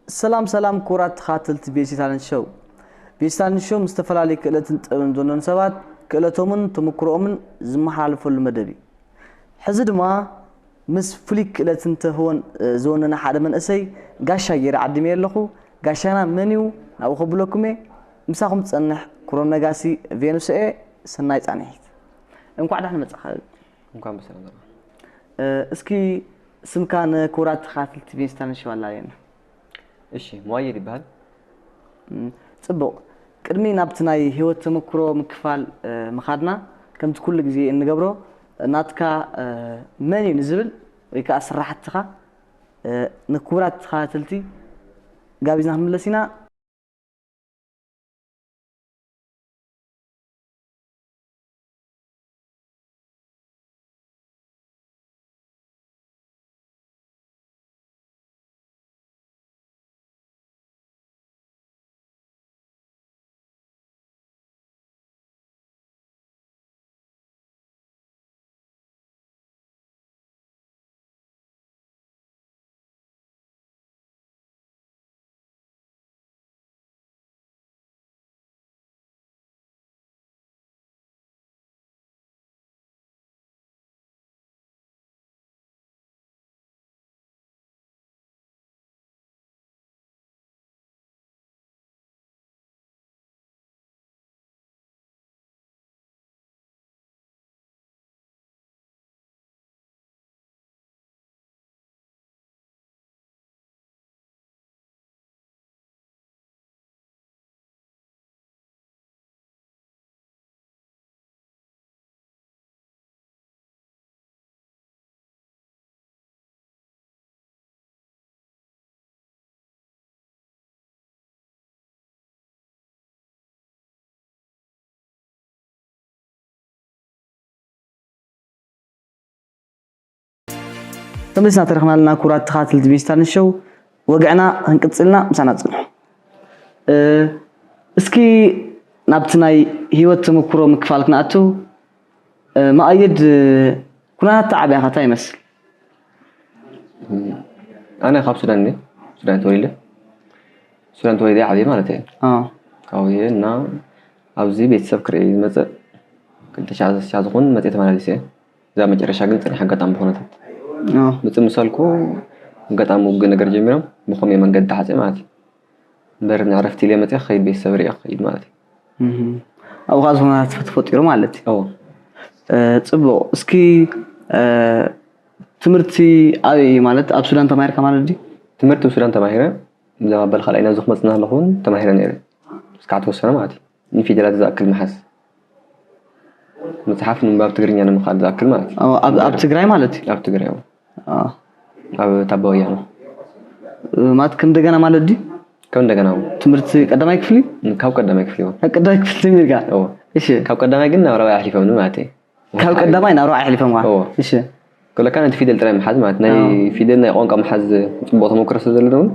ሰላም ሰላም ክቡራት ተኻተልቲ ቤሲታልን ሾው። ቤሲታልን ሾው ምስ ዝተፈላለዩ ክእለትን ጥበብን ዘለዎም ሰባት ክእለቶምን ተመክሮኦምን ዝመሓላለፈሉ መደብ እዩ። ሕዚ ድማ ምስ ፍሉይ ክእለትን ተህወን ዝወነነ ሓደ መንእሰይ ጋሻ ገይረ ዓዲመዮ ኣለኹ። ጋሻና መን እዩ? ናብኡ ከብለኩም እየ። ምሳኹም ዝጸንሕ ክብሮም ነጋሲ ቬኑስ እየ። ሰናይ ጻንሒት። እንኳዕ ደሓን መጻኻ። እንኳን ብሰላም መጣ። እስኪ ስምካ ንክቡራት ተኻተልቲ ቤሲታልን ሾው ኣላለየና። እሺ፣ ሙኣየድ ይበሃል። እም፣ ጽቡቕ። ቅድሚ ናብቲ ናይ ህይወት ተመክሮ ምክፋል፣ እ፣ ምኻድና፣ ከምቲ ኩሉ ግዜ እንገብሮ፣ ናትካ፣ እ፣ መን እዩ ንዝብል ወይ ከኣ ስራሕትኻ፣ እ፣ ንክቡራት ተኻተልቲ ጋቢዝና ክንምለስ ኢና። ተመሊስና ተረኽብና ኣለና። ክቡራት ተኻተልቲ ቤሲታልን ሾው፣ ወግዕና ክንቅጽልና ምሳና ጽንሑ። እ፣ እስኪ ናብቲ ናይ ህይወት ተመክሮ ምክፋል ክንኣቱ፣ እ፣ መኣየድ፣ እ፣ ኩነታት ዓብያኻ እንታይ ይመስል? ኣነ ካብ ሱዳን እየ። ሱዳን ተወሊደ። ሱዳን ተወሊደ ዓብየ ማለት እየ። ኣዎ። ካብኡ እየ እና ኣብዚ ቤተሰብ ክርኢ ዝመፅእ ክልተ ሺሕ ዝኸውን መፅእ ተመላሊሰ እየ። እዛ መጨረሻ ግን ፅንሕ ኣጋጣሚ ብኹነታት። ኣዎ። ምፅእ ምሳልኩ ኣጋጣሚ ውግእ ነገር ጀሚሮም ብኸምኡ መንገዲ ተሓፀ ማለት እዩ። እምበር ንዕረፍቲ ኢለ መፅእ ክኸይድ ቤተሰብ ርእየ ክኸይድ ማለት እዩ። እህ። ኣብኡ ከዓ ዝኾነ ተፈ-፣ ተፈጢሩ ማለት እዩ። እዎ። እ፣ ፅቡቕ። እስኪ፣ እ፣ ትምህርቲ ኣበይ ማለት ኣብ ሱዳን ተማሂርካ ማለት ድዩ? ትምህርቲ ኣብ ሱዳን ተማሂረ። እዛ ኣባል ካልኣይ ናብዚ ክመፅእ እናሃለኹ እውን ተማሂረ ነይረ። እስካዕ ተወሰነ ማለት እዩ። ንፊደላት ዝኣክል ምሓዝ። መፅሓፍ ንምንባብ ትግርኛ ንምኽኣል ዝኣክል ማለት እዩ። ኣብ፣ ኣብ ትግራይ ማለት እዩ? ኣብ ትግራይ፣ እዎ። ኣብ ታባ ወያነ። ማለት ከም እንደገና ማለት ድዩ? ከም እንደገና፣ እዎ። ትምህርቲ ቀዳማይ ክፍሊ? ካብ ቀዳማይ ክፍሊ፣ እዎ። ካብ ቀዳማይ ክፍሊ ጀሚርካ? እዎ። እሺ። ካብ ቀዳማይ ግን ናብ ራብዓይ ኣሕሊፎምኒ ማለት እዩ። ካብ ቀዳማይ ናብ ራብዓይ ኣሕሊፎምካ? እዎ። እሺ። ክብለካ ነቲ ፊደል ጥራይ ምሓዝ ማለት ናይ ፊደል ናይ ቋንቋ ምሓዝ ጽቡቕ ተመክሮ ስለ ዘለኒ እውን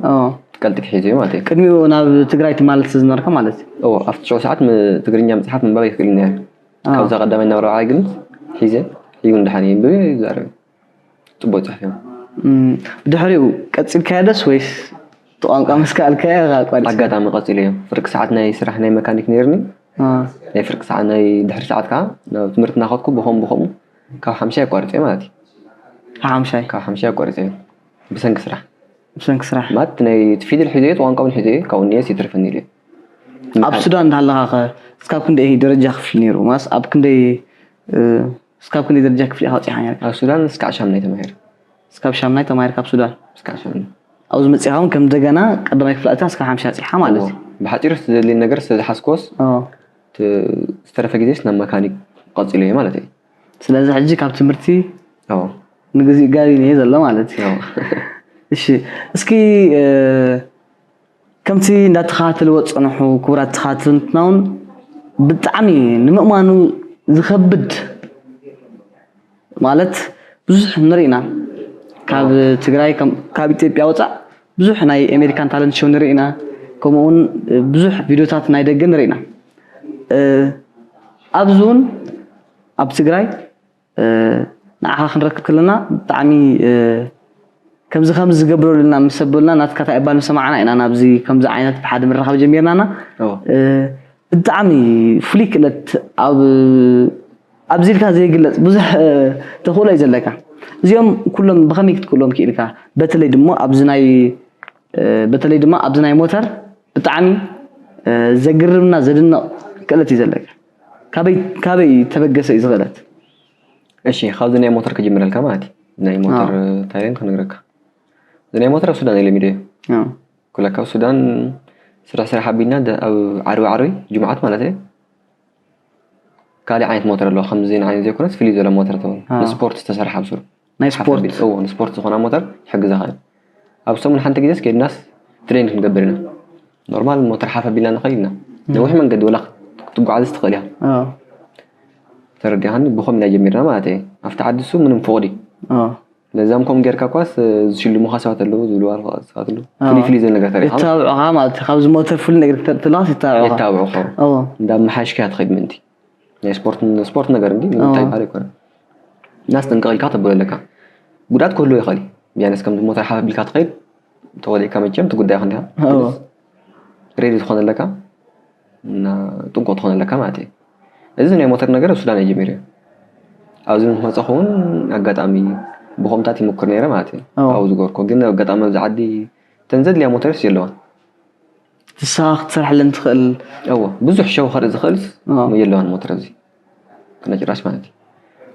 ቀልጢፍ ሒዘዮ ማለት እዩ። ቅድሚኡ ናብ ትግራይ ትማለስ ዝነበርካ ማለት እዩ? እዎ፣ ኣብቲ ሽዑ ሰዓት ም-፣ ትግርኛ ምጽሓፍ ምንባብ ኣይክእልን ነይረ። ካብዛ ቀዳማይ ናብ ራብዓይ ግን ሒዘ፣ ሕዩ እንድሓን እየ፣ ብዘይ ይዛረብ። ጽቡቕ ጽሑፍ እዮም። እም፣ ብድሕሪኡ ቀጺልካዮ ደስ ወይስ እቲ ቋንቋ ምስ ከኣልካዮ ኢኻ ኣቋሪጽካዮ? ኣጋጣሚ ቀጺለዮ። ፍርቂ ሰዓት ናይ ስራሕ ናይ መካኒክ ነይርኒ። ናይ ፍርቂ ሰዓት፣ ናይ ድሕሪ ሰዓት ከኣ ናብ ትምህርቲ እናኸድኩ ብኸምኡ ብኸምኡ ካብ ሓምሻይ ኣቋሪጸ ማለት እዩ። ካብ ሓምሻይ? ካብ ሓምሻይ ኣቋሪጸ። ብሰንኪ ስራሕ። ብሰንኪ ስራሕ። ማለት ናይ እቲ ፊደል ሒዘዮ፣ እቲ ቋንቋ እውን ሒዘዮ፣ ካብኡ እኒኤስ ይትርፈኒ ኢለ። ኣብ ሱዳን እንዳሃለኻ ኸ እስካብ ክንደይ ደረጃ ክፍሊ ነይሩ? ማለት ኣብ ክንደይ፣ እ፣ እስካብ ክንደይ ደረጃ ክፍሊ ኢኻ በጺሕካ ነይርካ? ኣብ ሱዳን እስካዕ ሻምናይ ተማሂረ። እስካብ ሻምናይ ተማሂርካ ኣብ ሱዳን? እስካዕ ሻምናይ። ኣብዚ መጺኻ እውን ከም እንደገና ቀዳማይ ክፍሊ ኣቲኻ እስካብ ሓምሻይ በጺሕካ ማለት እዩ? ብሓጺሩ እቲ ዘድልየኒ ነገር ስለ ዝሓዝክዎስ፣ ኣዎ። እቲ ዝተረፈ ግዜስ ናብ መካኒክ ቀጺለዮ ማለት እዩ። ስለዚ ሕጂ ካብ ትምህርቲ ኣዎ። ንግዚኡ ጋቢን እየ ዘሎ ማለት እዩ። ኣዎ። እሺ፣ እስኪ፣ እ፣ ከምቲ እንዳተኸታተልዎ ዝጸንሑ ክቡራት ተኸታተልትና እውን ብጣዕሚ ንምእማኑ ዝኸብድ ማለት ብዙሕ ንርኢ ኢና። ካብ ትግራይ ከም፣ ካብ ኢትዮጵያ ወፃእ ብዙሕ ናይ ኣሜሪካን ታለንት ሾው ንርኢ ኢና። ከምኡ እውን ብዙሕ ቪድዮታት ናይ ደገ ንርኢ ኢና። እ፣ ኣብዚ እውን ኣብ ትግራይ እ፣ ንዓኻ ክንረክብ ከለና ብጣዕሚ፣ እ፣ ከምዚ ከምዚ ዝገብረሉና ምስ ኣበሉና፣ ናትካ እንታይ እባ ንሰማዕና ኢና ናብዚ ከምዚ ዓይነት ብሓደ ምርኻብ ጀሚርናና። እዎ። እ፣ ብጣዕሚ ፍሉይ ክእለት ኣብ ኣብዚ ኢልካ ዘይግለጽ ብዙሕ እ፣ ተኽእሎ እዩ ዘለካ። እዚኦም ኩሎም ብኸመይ ክትክእሎም ክኢልካ? በተለይ ድማ ኣብዚ ናይ እ፣ በተለይ ድማ ኣብዚ ናይ ሞተር ብጣዕሚ እ፣ ዘግርምና ዘድንቕ ክእለት እዩ ዘለካ። ካበይ ካበይ ተበገሰ እዩ ዝኽእለት? እሺ፣ ካብዚ ናይ ሞተር ክጅምረልካ ማለት እዩ። ናይ ሞተር ታይለን ክነግረካ። እዚ ናይ ሞተር ኣብ ሱዳን እየ ለሚደዮ። ኣዎ። ኩለካ ኣብ ሱዳን ስራሕ ስራሕ ኣቢልና ደ- ኣብ ዓርቢ ዓርቢ ጅምዓት ማለት እዩ። ካልእ ዓይነት ሞተር ኣለዋ፣ ከምዚ ዓይነት ዘይኮነስ ፍልይ ዝበለ ሞተር ትኸውን። ኣዎ። ንስፖርት ዝተሰርሐ ኣብ ሱር ናይ ስፖርት እዎ፣ ንስፖርት ዝኾና ሞተር ይሕግዘኻ እዩ። ኣብ ሰሙን ሓንቲ ግዜስ ከይድናስ ትሬኒንግ ክንገብር ኢና። ኖርማል ሞተር ሓፍ ኣቢልና ንኸይድ ኢና። ነዊሕ መንገዲ ወላ ክትጓዓዝ ትኽእል ኢኻ። ኣዎ። ተረዲኻኒ? ብኸም ኢና ጀሚርና ማለት እዩ። ኣብቲ ዓዲ እሱ ምንም ፍቑድ እዩ። ኣዎ። ነዛም ከም ጌርካ ኳስ ዝሽልሙኻ ሰባት ኣለዉ፣ ዝብልዋ ሰባት ኣለዉ። ኣዎ። ፍልይ ፍልይ ዝብል ነገር ተሪኻ ይታብዑኻ ማለት እዩ። ካብዚ ሞተር ፍሉይ ነገር ክትተላስ ይታብዑኻ። የታብዑኻ። ኣዎ። እንዳ መሓሽካ ትኸይድ ምእንቲ ናይ ስፖርት ስፖርት ነገር እንዲ ኣዎ። እንታይ ይባል ይኮነ ናስ ጥንቅቕ ኢልካ ተብሎ ኣለካ። ጉዳት ክህልዎ ይኽእል እዩ። ቢያንስ ከምዚ ሞተር ሓፍ ኣቢልካ ትኸይድ ተወሊዕካ መቸም ትጉዳይ ኢኻ እንዲኻ። ኣዎ። ሬዲ ዝኾነ ኣለካ እና ጥንቁቕ ትኾነ ኣለካ ማለት እዩ። እዚ ናይ ሞተር ነገር ኣብ ሱዳን እየ ጀሚረ። ኣብዚ ምስ መፀኹ እውን ኣጋጣሚ ብኸምታት ይምክር ነይረ ማለት እዩ። ኣዎ። ኣብኡ ዝገበርኮ ግን ኣጋጣሚ ኣብዚ ዓዲ ተን ዘድልያ ሞተርስ የለዋን። ንስኻ ክትሰርሐለን ትኽእል። እዎ ብዙሕ ሸው ከርኢ ዝኽእል ኣዎ። የለዋን ሞተር ኣብዚ ክነጭራሽ ማለት እዩ።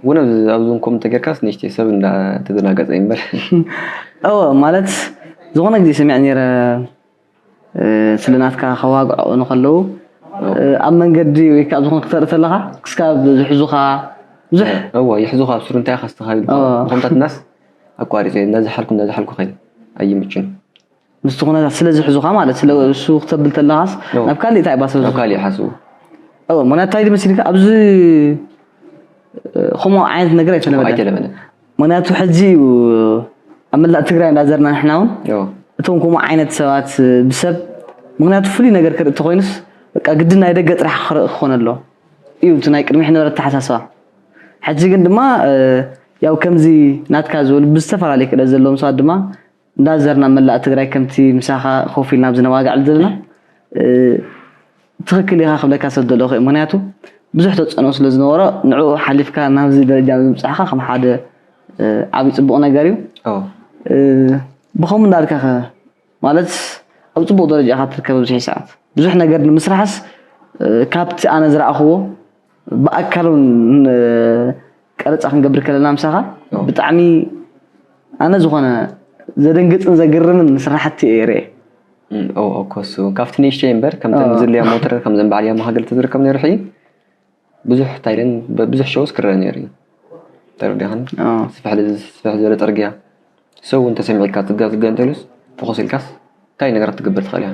እውን ኣብዚ ኣብዚ እውን ከምኡ እንተጌርካስ ንእሽተይ ሰብ እንዳተደናገፀ እዩ እምበር እወ ማለት ዝኾነ ግዜ ሰሚዐ ነይረ እ፣ ስለ ናትካ ከዋግዖ ንከለዉ እ፣ ኣብ መንገዲ ወይ ከዓ ዝኾነ ክተርኢ ተለኻ ክስካብ ዝሕዙኻ ብዙሕ እዎ ይሕዙኻ ኣብ ሱር እንታይ ኢኻ ስተኻቢል ኣዎ። ብኸምታት ናስ ኣቋሪፀ እንዳዝሓልኩ እንዳዝሓልኩ ኸይደ ኣይምችን ምስቲ ኩነታት ስለ ዝሕዙኻ ማለት ስለ እሱ ክተብል ተለኻስ ኣዎ። ናብ ካሊእ እንታይ ባሰ ኣብ ካሊእ ሓስቡ እወ ምክንያቱ እንታይ ድመሲልካ ኣብዚ እ፣ ከምኡ ዓይነት ነገር ኣይተለመደ ኣይተለመደ ምክንያቱ ሕጂ እዩ ኣብ መላእ ትግራይ እንዳዘርና ንሕና እውን እዎ እቶም ከምኡ ዓይነት ሰባት እ፣ ብሰብ ምክንያቱ ፍሉይ ነገር ክርኢ እንተኮይኑስ በቃ ግድን ናይ ደገ ጥራሕ ክርኢ ክኾን ኣሎ እዩ እቲ ናይ ቅድሚ ሕነበረ ኣተሓሳስባ ሕጂ ግን ድማ እ፣ ያው ከምዚ ናትካ ዝበሉ ብዝተፈላለየ ክእለት ዘለዎም ሰባት ድማ እንዳዘርና መላእ ትግራይ ከምቲ ምሳኻ ኮፍ ኢልና ኣብዚ ነዋግዕል ዘለና እ፣ ትኽክል ኢኻ ክብለካ ሰብ ዘለኹ እየ ምክንያቱ ብዙሕ ተፅዕኖ ስለ ዝነበሮ ንዕኡ ሓሊፍካ ናብዚ ደረጃ ምብፃሕካ ከም ሓደ እ፣ ዓብዪ ፅቡቕ ነገር እዩ እዎ እ፣ ብኸምኡ እንዳልካ ኸ ማለት ኣብ ፅቡቕ ደረጃ ኢኻ ትርከብ ኣብዚ ሰዓት ብዙሕ ነገር ንምስራሕስ እ፣ ካብቲ ኣነ ዝረኣኽዎ ብኣካል እውን እ፣ ቀረፃ ክንገብር ከለና ምሳኻ ኣዎ። ብጣዕሚ ኣነ ዝኾነ ዘደንግፅን ዘግርምን ስራሕቲ እየ ርኤ እም፣ እዎ እኮ እሱ ካብቲ ንእሽተይ እምበር ከምተን ኣዎ። ዝለያ ሞተር ከምዘን በዓል ያማሃ ገለ ተዝርከብ ነይሩ ሕጂ ብዙሕ ታይለን ብዙሕ ሸውስ ክረአ ነይሩ እዩ ተረዲኻን ኣዎ። ስፍሕ ለ- ስፍሕ ዝበለ ፅርግያ ሰብ እውን ተሰሚዕካ ፅጋ ፅጋ እንተሉስ ፍኹስ ኢልካስ እንታይ ነገራት ትገብር ትኽእል ኢኻ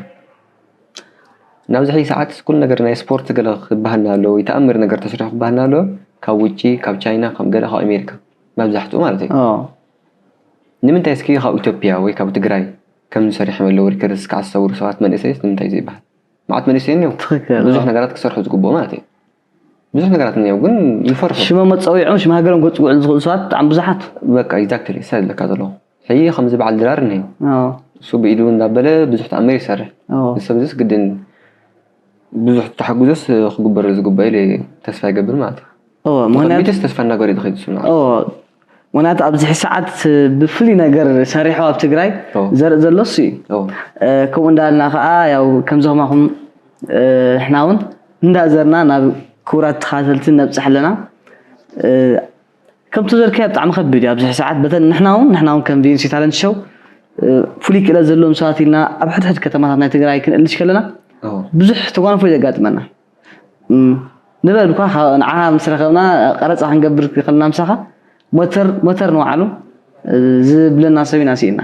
ናብዚ ሕጂ ሰዓት ኩሉ ነገር ናይ ስፖርት ገለ ክበሃልና ኣሎ ወይ ተኣምር ነገር ተስሪሑ ክበሃልና ኣሎ ካብ ውጪ ካብ ቻይና ካብ ገለ ካብ ኣሜሪካ መብዛሕትኡ ማለት እዩ ኣዎ። ንምንታይ እስኪ ካብ ኢትዮጵያ ወይ ካብ ትግራይ ከም ዝሰሪሖም ኣለዉ ሪከርድስ ክዓሰቡ ሰባት መንእሰይስ ንምንታይ ዘይበሃል መዓት መንእሰይ እኒው ትኽክል ብዙሕ ነገራት ክሰርሑ ዝግብኦ ማለት እዩ ብዙሕ ነገራት እኒው ግን ይፈርሑ ሽመ መፀዊዖም ሽም ሃገሮም ከፅውዕሉ ዝኽእሉ ሰባት ብጣዕሚ ብዙሓት በቃ ኤግዛክትሊ እሳ ዝለካ ዘለኹ ሕጂ ከምዚ በዓል ድራር እኒው ኣዎ። እሱ ብኢዱ እንዳበለ ብዙሕ ተኣምር ይሰርሕ ኣዎ። ንሰብ ዝስ ግድን ብዙሕ ተሓጉዘስ ክግበር ዝግባእ ኢለ ተስፋ ይገብር ማለት እዩ እወ፣ ምክንያቱ ተቐቢተስ ተስፋ እናገበረ ዝኸይድ እሱ ማለት እወ፣ ምክንያቱ ኣብዚ ሰዓት ብፍሉይ ነገር ሰሪሑ ኣብ ትግራይ እወ። ዘርኢ ዘሎ እሱ እዩ እወ። እ፣ ከምኡ እንዳልና ከዓ ያው ከምዚ ከማኹም እ፣ ንሕና እውን እንዳዘርና ናብ ክቡራት ተኻተልቲ ነብፅሕ ኣለና እ፣ ከምቲ ዘልካዮ ብጣዕሚ ከቢድ እዩ ኣብዚ ሰዓት በተን ንሕና እውን ንሕና እውን ከም ቪንሲ ታለንት ሾው እ፣ ፍሉይ ክእለት ዘለዎም ሰባት ኢልና ኣብ ሕድሕድ ከተማታት ናይ ትግራይ ክንእልሽ ከለና እወ። ብዙሕ ተጓንፎ እዩ ዘጋጥመና እም፣ ንበል እኳ ካብ ንዓኻ ምስ ረኸብና ቀረፃ ክንገብር ከለና ምሳኻ ሞተር ሞተር ንባዕሉ እ፣ ዝብለና ሰብ ኢና ስኢና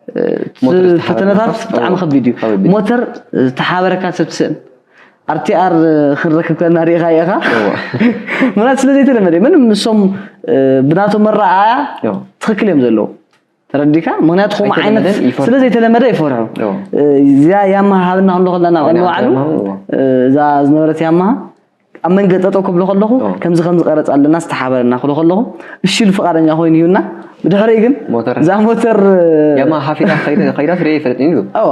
እ፣ ሞተር እቲ ዝተሓበረካ ፈተነታት ሰብ? ብጣዕሚ እዎ። ከቢድ እዩ ከቢድ እዩ። ሞተር እ፣ ዝተሓበረካ ሰብ ትስእን ኣርቲኣር እ፣ ክንረክብ ከለና ርኢኻ ኢኻ እዎ። ምክንያቱ ስለ ዘይተለመደ እዩ። ምንም ንሶም እ፣ ብናቶም መረኣያ እዎ። ትኽክል እዮም ዘለዉ ተረዲካ ምክንያቱ ከምኡ ዓይነት ኣይተለመደን ይፈርሑ። ስለ ዘይተለመደ ይፈርሑ እዎ። እ፣ እዚኣ ያማሃ ሃብና ክንብሎ ከለና ናይ ንባዕሉ ያማሃ፣ እዎ። እ፣ እዛ ዝነበረት ያማሃ ኣብ መንገዲ ጠጠው ክብሎ ከለኹ ኦ። ከምዚ ከምዚ ቀረፅ ኣለና ዝተሓበረና ክብሎ ከለኹ እሺ ኢሉ ፍቃደኛ ኮይኑ ይሁና። ብድሕሪኡ ግን ሞተር እዛ ሞተር ያማ ሓፊታ ከይዳ ከይዳ ትርኢ ይፈልጥ እዩ። እዋ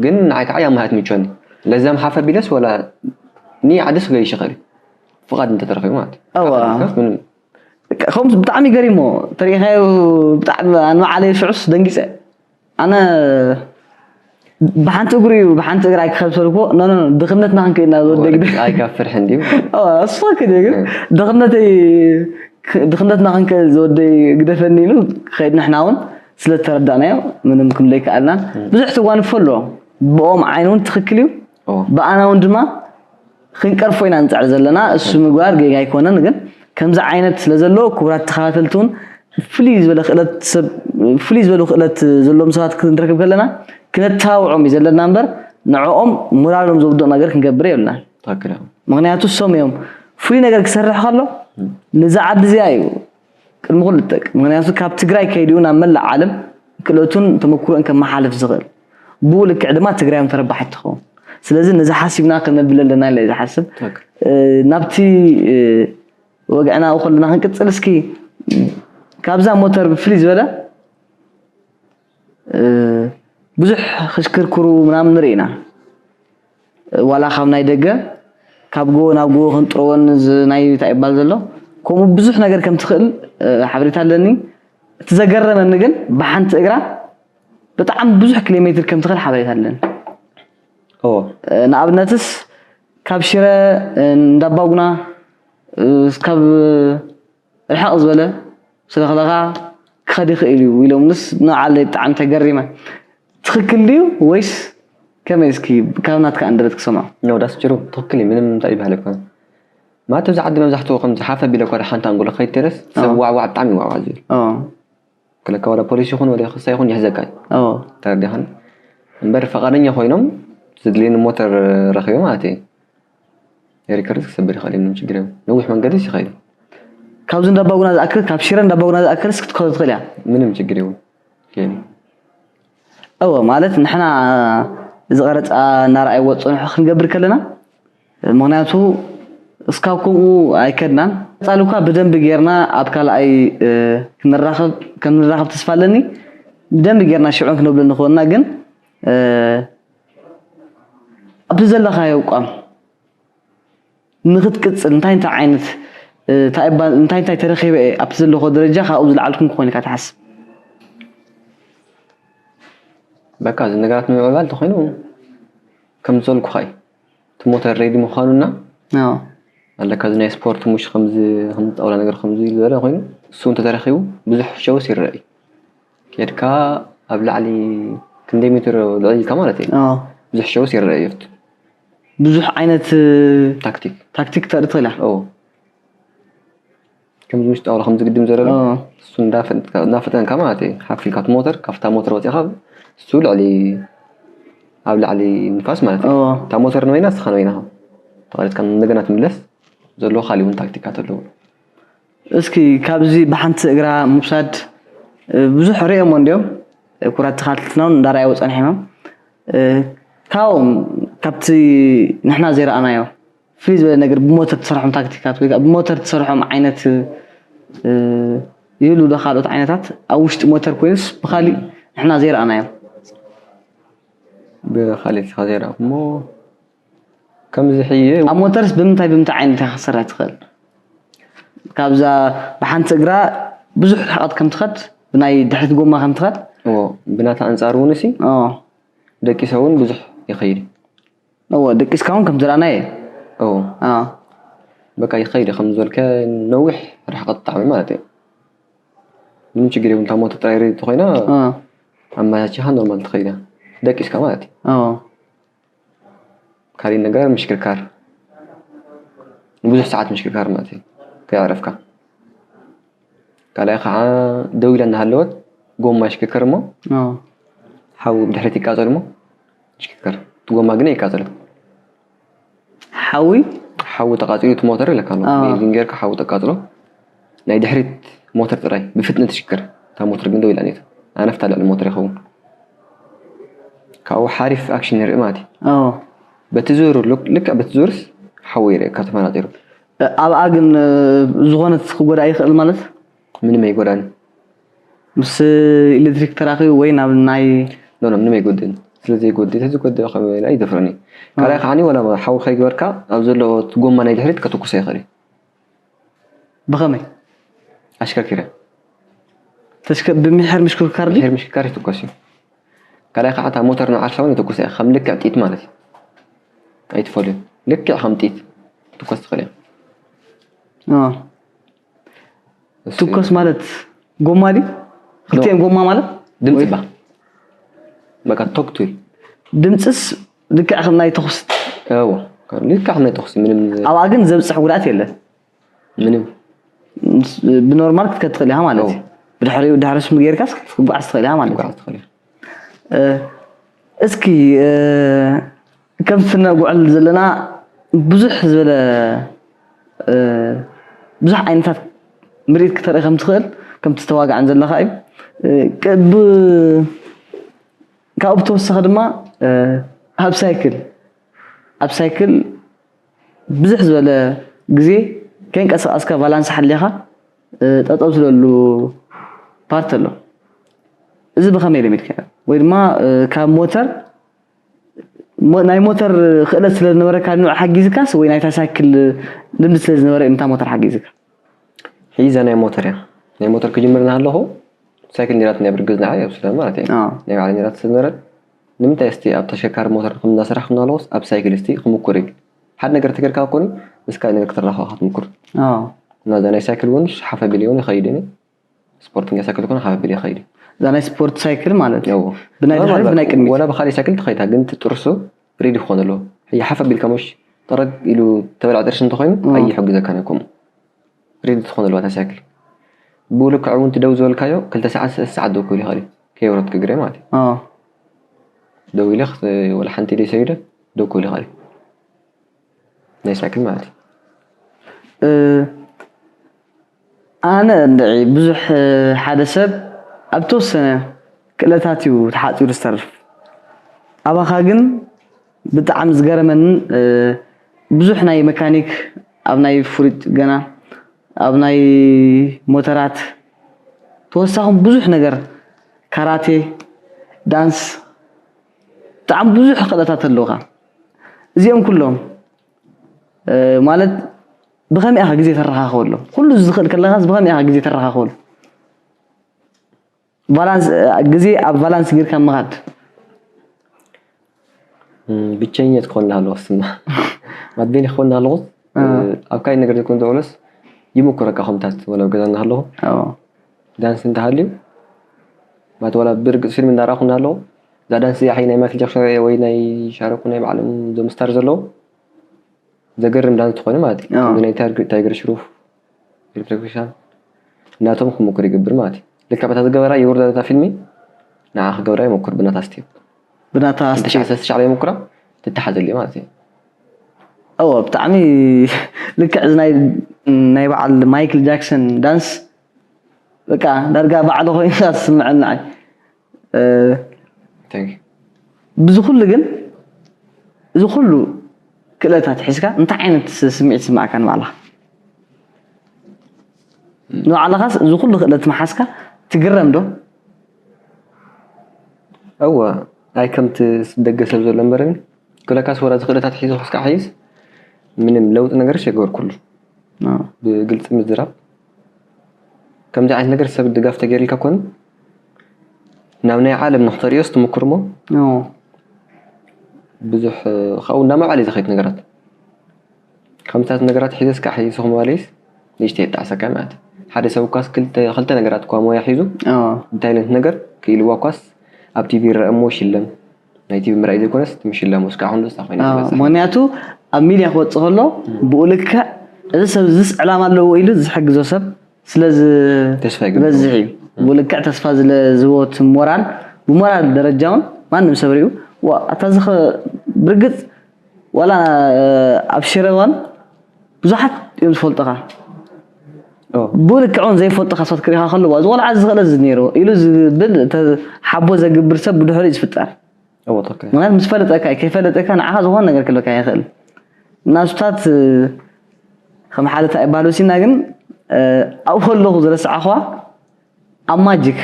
ግን ንዓይ ከዓ ያማ ሃት ምቾኒ ለዛም ሓፈ ቢለስ ወላ ኒ ዓደስ ገይ ይሽኸል ፍቃድ እንተተረኺቡ ማለት እዩ። እዋ ሓፈ ቢለስ ምንም ከምዚ ብጣዕሚ ገሪሞ ተሪኢኻዮ። ብጣዕሚ ኣነ ባዕለይ ሽዑስ ደንጊፀ። ኣነ ብሓንቲ እግሩ እዩ ብሓንቲ እግራ ኣይክኸብሰልኩ ኖ ኖ ኖ፣ ድኽነትና ክንክእልና ዝወደግ ኣይ ካብ ፍርሒ እንዲዩ። እሱ ክደ ግን ድኽነተይ ድኽነትና ክንከ ዝወደይ ግደፈኒ ኢሉ ክኸይድ ንሕና እውን ስለተረዳእናዮ ምንም ክንደይ ከኣልናን ብዙሕ ትጓንፎ ኣሎ። ብኦም ዓይን እውን ትኽክል እዩ። ኦ ብኣና እውን ድማ ክንቀርፎ ኢና ንፅዕር ዘለና። እሱ ምግባር ጌጋ ኣይኮነን፣ ግን ከምዚ ዓይነት ስለ ዘሎ ክቡራት ተኸታተልቲ እውን ፍልይ ዝበለ ክእለት ሰብ ፍልይ ዝበሉ ክእለት ዘለዎም ሰባት ክንረክብ ከለና ክነተባብዖም እዩ ዘለና እምበር ንዕኦም ሞራሎም ዘውድቕ ነገር ክንገብር የብልናን። ትኽክል እዩ። ምክንያቱ እሶም እዮም ፍሉይ ነገር ክሰርሕ ከሎ ንዛ ዓዲ እዚኣ እዩ ቅድሚ ኩሉ ዝጠቅም። ምክንያቱ ካብ ትግራይ ከይዲኡ ናብ መላእ ዓለም ክእለቱን ተመኩሮን ከመሓልፍ ዝኽእል ብኡ ልክዕ ድማ ትግራዮም ተረባሒት ትኸውን። ስለዚ ነዚ ሓሲብና ክነብል ኣለና ኢለ እየ ዝሓስብ። ትኽክል። እ፣ ናብቲ እ፣ ወግዕና ከለና ክንቅፅል እስኪ ካብዛ ሞተር ብፍልይ ዝበለ እ፣ ብዙሕ ክሽክርክሩ ምናምን ንርኢ ኢና። ዋላ ካብ ናይ ደገ ካብ ጎቦ ናብ ጎቦ ክንጥረወን እዚ ናይ እንታይ ይባል ዘሎ ከምኡ ብዙሕ ነገር ከም ትኽእል እ፣ ሓበሬታ ኣለኒ። እቲ ዘገረመኒ ግን ብሓንቲ እግራ ብጣዕሚ ብዙሕ ኪሎ ሜትር ከም ትኽእል ሓበሬታ ኣለኒ። ኦ እ፣ ንኣብነትስ ካብ ሽረ እ፣ እንዳባጉና እ፣ ካብ ርሕቕ ዝበለ ስለ ከለኻ ክኸድ ይኽእል እዩ ኢሎምንስ ንዓለይ ብጣዕሚ ተገሪመ። ትኽክል ድዩ ወይስ ከመይ? እስኪ ካብ ናትካ ኣንደበት ክሰምዖ። ነው ዳስ ጭሩ ትኽክል እዩ። ምንም እንታይ ይባሃል እኮ ማለት ኣብዚ ዓዲ መብዛሕትኡ ከም ዝሓፈ ቢለ እኳ ሓንቲ ኣንጎሎ ከይተረስ ሰብ ዋዕዋዕ ብጣዕሚ ዋዕዋዕ ዝብል ኦ ክለካ ወላ ፖሊስ ይኹን ወላ ክሳ ይኹን ይሕዘካ እዩ። ኦ ተረዲኻን እምበር ፈቃደኛ ኮይኖም ዝድልየኒ ሞተር ረኺቦም ማለት እዩ። ሪከርድ ክሰብር ይኽእል እዩ፣ ምንም ችግር የብሉ። ነዊሕ መንገዲ ይኸይድ። ካብዚ እንዳባጉና ዝኣክል ካብ ሽረ እንዳባጉና ዝኣክል እስኪ ትኸዶ ትኽእል እያ። ምንም ችግር የብሉ። ጌም እወ ማለት ንሕና እዚ ቀረፃ እናረኣይዎ ፀንሑ ክንገብር ከለና ምክንያቱ እስካብ ከምኡ ኣይከድናን። ቀፃሊ እኳ ብደንቢ ጌርና ኣብ ካልኣይ እ፣ ክንራኸብ ከም ንራኸብ ተስፋ ኣለኒ። ብደንቢ ጌርና ሽዑን ክነብሎ ንኽወና ግን እ፣ ኣብቲ ዘለኻዮ ቋም ንክትቅፅል እንታይ እንታይ ዓይነት እ፣ እንታይ እባ- እንታይ እንታይ ተረኺበ እየ ኣብቲ ዘለኹ ደረጃ ካብኡ ዝለዓልኩም ክኾን ኢልካ ትሓስብ? በቃ እዚ ነገራት ንምዕባል ተኾይኑ ከም ዝዘልኩኻ እዩ። እቲ ሞተር ሬዲ ምዃኑና አዎ። ኣለካ እዚ ናይ ስፖርት ሙሽ ከምዚ ከም ጣውላ ነገር ከምዚ ዝበለ ኮይኑ እሱ እንተተረኺቡ ብዙሕ ሸውስ ይረአ እዩ። ኬድካ ኣብ ላዕሊ ክንደይ ሜትር ልዕል ኢልካ ማለት እዩ አዎ። ብዙሕ ሸውስ ይረአ እዩ። ብዙሕ ዓይነት ታክቲክ ታክቲክ ተርኢ ትኽእል ኢኻ። ኦ ከምዚ ውሽጢ ጣውላ ከምዚ ግድም ዘሎ ኦ። እሱ እንዳፈጠንካ ማለት እዩ። ሓፍ ኢልካ እቲ ሞተር ካብታ ሞተር ወፂኻ እሱ ልዕሊ ኣብ ላዕሊ ንፋስ ማለት እዩ። ኦ። እታ ሞተር ንበይና ንስኻ ንበይናኻ ተቐሪፅካ እንደገና ትምለስ ዘለዎ ካሊእ እውን ታክቲካት ኣለዎ። እስኪ ካብዚ ብሓንቲ እግራ ምውሳድ እ፣ ብዙሕ ርእዮሞ እንዲዮም ኩራት ተኻትልትና እውን እንዳረኣይዎ ፀኒሖም እዮም። እ፣ ካብኦም ካብቲ ንሕና ዘይረኣናዮ ፍልይ ዝበለ ነገር ብሞተር ትሰርሖም ታክቲካት ወይ ከዓ ብሞተር ትሰርሖም ዓይነት እ፣ ይህሉ ዶ ካልኦት ዓይነታት ኣብ ውሽጢ ሞተር ኮይኑስ ብካሊእ ንሕና ዘይረኣናዮ? ብካሊእ ካ ዘይረኣኹሞ ከምዚ ሕየ ኣብ ሞተርስ ብምንታይ ብምንታይ ዓይነት ኢኻ ክትሰርሕ ትኽእል? ካብዛ ብሓንቲ እግራ ብዙሕ ርሕቐት ከም ትኸድ ብናይ ድሕሪት ጎማ ከም ትኸድ እዎ ብናታ ኣንጻር እውን እሲ ኦ፣ ደቂሰ እውን ብዙሕ ይኸይድ እዩ። እዎ ደቂስካ እውን ከም ዝረኣናየ እዎ አ፣ በቃ ይኸይድ እዩ። ከም ዝበልከ ነዊሕ ርሕቐት ብጣዕሚ ማለት እዩ። ምንም ችግር የብሉን። እታ ሞተር ጥራይ ሬዲ ተኾይና አ፣ ኣመቻችኻ ኖርማል ትኸይድ እያ። ደቂስካ ማለት እዩ። ኦ፣ ካሊእ ነገር ምሽክርካር ንብዙሕ ሰዓት ምሽክርካር ማለት እዩ ከየዕረፍካ። ካልኣይ ከዓ ደው ኢላ እናሃለወት ጎማ ይሽክርከር እሞ ኦ፣ ሓዊ ብድሕሪት ይቃፀል እሞ ይሽክርከር። እቲ ጎማ ግን ኣይቃፀልን። ሓዊ ሓዊ ተቃፂሉ እቲ ሞተር ኢለካ ኣሎ። ኣዎ። ቤንዚን ጌርካ ሓዊ ተቃፅሎ ናይ ድሕሪት ሞተር ጥራይ ብፍጥነት ይሽክር። እታ ሞተር ግን ደው ኢላ ነይታ ኣነፍታ ልዕሊ ሞተር ይኸውን። ካብኡ ሓሪፍ ኣክሽን ይርኢ ማለት እዩ። ኦ፣ በቲ ዙር ልክ- ልክዕ በቲ ዙርስ ሓዊ ይርእየካ ተፈናጢሩ። ኣብኣ ግን ዝኾነት ክጎዳ ይኽእል ማለት? ምንም ኣይጎዳን። ምስ ኤሌክትሪክ ተራኺቡ ወይ ናብ ናይ ኖ ኖ ምንም ኣይጎድእን። ስለዚ ይጎድእ ተዚ ጎድእ ከመይ ኣይደፍረኒ። ካልኣይ ከዓኒ ወላ ሓዊ ከይገበርካ ኣብ ዘሎ ጎማ ናይ ድሕሪት ከተኩስ ይኽእል እዩ። ብኸመይ? ኣሽከርኪረ ተሽከ ብምሕር ምሽክርካር ድዩ? ድሕሪ ምሽክካር ይትኮስ እዩ። ካልኣይ ከዓ እታ ሞተር ንዓርሳ እውን ይትኩስ እያ ከም ልክዕ ጥይት ማለት እዩ። ኣይትፈልዩ ልክዕ ከም ጥይት ትኮስ ትኽእል እያ። አ። ትኮስ ማለት ጎማ ድዩ? ክልቲኦም ጎማ ማለት ድምፂ ባ በቃ ቶክቱ ድምፅስ ልክዕ ከም ናይ ተኹስ እዎ ልክዕ ከም ናይ ተኹሲ ምንም ኣብኣ ግን ዘብፅሕ ጉድኣት የለን። ምንም ብኖርማል ክትከድ ትኽእል ኢኻ ማለት እዩ። ብድሕሪኡ ዳሕረስ ጌርካስ ክትጓዓዝ ትኽእል ኢኻ ማለት እዩ። ጓዓዝ ትኽእል እያ። እ፣ እስኪ እ፣ ከምቲ ነጉዕል ዘለና ብዙሕ ዝበለ እ፣ ብዙሕ ዓይነታት ምርኢት ክተርኢ ከም ትኽእል ከምቲ ተዋጋዕን ዘለኻ እዩ። እ፣ ቅ- ብ- ካብኡ ብተወሳኺ ድማ እ፣ ኣብ ሳይክል ኣብ ሳይክል ብዙሕ ዝበለ ግዜ ከይንቀሳቐስካ ቫላንስ ሓሊኻ እ፣ ጠጠው ትብለሉ ፓርት ኣሎ። እዚ ብኸመይ ለሚድካዮ? ወይ ድማ እ፣ ካብ ሞተር ሞ- ናይ ሞተር ክእለት ስለ ዝነበረካ ንዑ ሓጊዝካስ ወይ ናይታ ሳይክል ልምዲ ስለ ዝነበረ እዩ ነታ ሞተር ሓጊዝካ? ሒዛ ናይ ሞተር እያ ናይ ሞተር ክጅምር እናሃለኹ ሳይክል ኔራት ናይ ብርግዝ ንዓይ ኣብ ሱዳን ማለት እዩ ኣዎ። ናይ ባዕለ ኔራት ስለ ዝነበረ ንምንታይ እስቲ ኣብ ተሸካሪ ሞተር ከም እናሰራሕ እናለኹስ ኣብ ሳይክል እስቲ ክምኩር እዩ ሓደ ነገር ተገርካ ኮኒ ምስ ካልእ ነገር ክትራኸብ ክትምኩር ኣዎ። እና እዛ ናይ ሳይክል እውን ሓፍ ኣቢለ እውን ይኸይድ እየ ስፖርተኛ ሳይክል ትኾን ሓፍ ኣቢለ ይኸይድ እዩ እዛ ናይ ስፖርት ሳይክል ማለት እዩ። ያው ብናይ ድሕሪት ብናይ ቅድሚት ወላ ብኻሊእ ሳይክል ትኸይታ ግን እቲ ጥርሱ ሬዲ ክኾን ኣለዎ ይሓፍ ኣቢልካ ሙሽ ጠረግ ኢሉ ተበላዕ ጥርሲ እንተኾይኑ እም። ኣይሕግዘካን እዩ ከምኡ ሬዲ ትኾን ኣለዋ እታ ሳይክል ብኡ ልክዕ እውን እቲ ደው ዝበልካዮ ክልተ ሰዓት ሰለስተ ሰዓት ደው ክብል ይኽእል እዩ ከየውረድኩ እግረ ማለት እዩ ኣዎ። ደው ኢለ ክት- ወላ ሓንቲ ኢለ ይሰይደ ደው ክብል ይኽእል እዩ ናይ ሳይክል ማለት እዩ እ፣ ኣነ እንድዒ ብዙሕ እ፣ ሓደ ሰብ ኣብ ተወሰነ ክእለታት እዩ ተሓፂሩ ዝተርፍ ኣባኻ ግን ብጣዕሚ ዝገረመንን እ፣ ብዙሕ ናይ መካኒክ ኣብ ናይ ፍሩጭ ገና ኣብ ናይ ሞተራት ተወሳኹም ብዙሕ ነገር ካራቴ ዳንስ ብጣዕሚ ብዙሕ ክእለታት ኣለውካ እዚኦም ኩሎም እ፣ ማለት ብኸመይ ኢኻ ግዜ ተረኻኽበሎም ኩሉ እዚ ዝኽእል ከለኻስ ብኸመይ ኢኻ ግዜ ተረኻኽበሉ ቫላንስ እ፣ ግዜ ኣብ ቫላንስ ጌርካ ምኻድ እም፣ ብቸኝነት ክኾን እናሃለዎ ስማ ማት ቤኒ ክኾን እናሃለኹ እ። ኣብ ካልእ ነገር ዘይኮን ዝውዕሎስ ይምኩረካ ከምታት ወላ ኣብ ገዛ እናሃለኹ ኣዎ። ዳንስ እንተሃልዩ ማለት ወላ ብርግፅ ፊልም እንዳረኣኹ እናሃለኹ እዛ ዳንስ እዚኣ ሓይ ናይ ማይክል ጃክሰን ሪኣ ወይ ናይ ሻረኩ ናይ ባዕሎም እዞም ስታር ዘለዉ ዘገርም ዳንስ ትኾነ ማለት እዩ ኣዎ። ከምዚ ናይ ታይገር- ታይገር ሽሩፍ ኤሌክትሪክሻን እናቶም ክምኩር ይገብር ማለት እዩ ልክዕ በታ ዝገበራ ይውርዳ በታ ፊልሚ ንዓ ክገብራ ይመኩር ብናታ ስቴፕ ብናታ እንተ ሻዕ ሰለስተ ሻዕ ይመኩራ ትተሓዘልዩ ማለት እዩ እዎ ብጣዕሚ ልክዕ እዚ ናይ ናይ በዓል ማይክል ጃክሰን ዳንስ በቃ ዳርጋ ባዕሉ ኮይኑ ዝስምዐኒ ንዓይ እ፣ Thank you። ብዚ ኩሉ ግን እዚ ኩሉ ክእለታት ሒዝካ እንታይ ዓይነት ስምዒት ይስማዓካ ንባዕልኻ ንባዕልኻስ እዚ ኩሉ ክእለት መሓዝካ ትግረም ዶ እወ ኣይ ከምቲ ደገ ሰብ ዘሎ እምበርን ክለካስ ወላ ዝኽእለታት ሒዙ ክስካ ሓይስ ምንም ለውጢ ነገርሽ የገበርኩሉ ብግልፂ ምዝራብ ከምዚ ዓይነት ነገር ሰብ ድጋፍ ተገይርልካ ኮኑ ናብ ናይ ዓለም ንክተርእዮስ ትምክር እሞ ብዙሕ ካብኡ እናማዕበለ እዩ ዝኸይድ ነገራት ከምታት ነገራት ሒዘስ ከዓ ሒዝኹም ማለይስ ንእሽተይ የጣዕሰካ ማለት እዩ ሓደ ሰብ እኳስ ክልተ ክልተ ነገራት እኳ ሞያ ሒዙ እንታይ ዓይነት ነገር ክኢልዋ እኳስ ኣብ ቲቪ ይረአ እሞ ይሽለም ናይ ቲቪ ምርኣይ ዘይኮነስ እቲ ምሽላም ውስካ ኣሁን ደስታ ኮይና ትበፅሕ ምክንያቱ ኣብ ሚድያ ክወፅእ ከሎ ብኡ ልክዕ እዚ ሰብ እዚስ ዕላማ ኣለዎ ኢሉ ዝሕግዞ ሰብ ስለ ተስፋ ይገብር። ዝበዝሕ እዩ ብኡ ልክዕ ተስፋ ዝለ ዝህቦ እቲ ሞራል ብሞራል ደረጃ እውን ማንም ሰብ ሪኡ ዋ ኣታ እዚ ኸ ብርግፅ ዋላ ኣብ ሽረ እዋን ብዙሓት እዮም ዝፈልጡኻ ኦ፣ ብኡ ልክዕ እውን ዘይፈልጡኻ ሰባት ክሪኻ ከለዋ እዚ ቆልዓ እዚ ዝኽእል እዚ ነይሩ ኢሉ ዝብል ተ- ሓቦ ዘግብር ሰብ ብድሕሪኡ ዝፍጠር እዎ፣ ትኽክል። ምክንያቱ ምስ ፈለጠካ እዩ ከይፈለጠካ ንዓኻ ዝኾነ ነገር ክልበካ ይኽእል ናሱታት ከም ሓደ እንታይ ይባሃል ወሲና ግን ኣብኡ ከለኹ ዝረስዓኹዋ ኣብ ማጂክ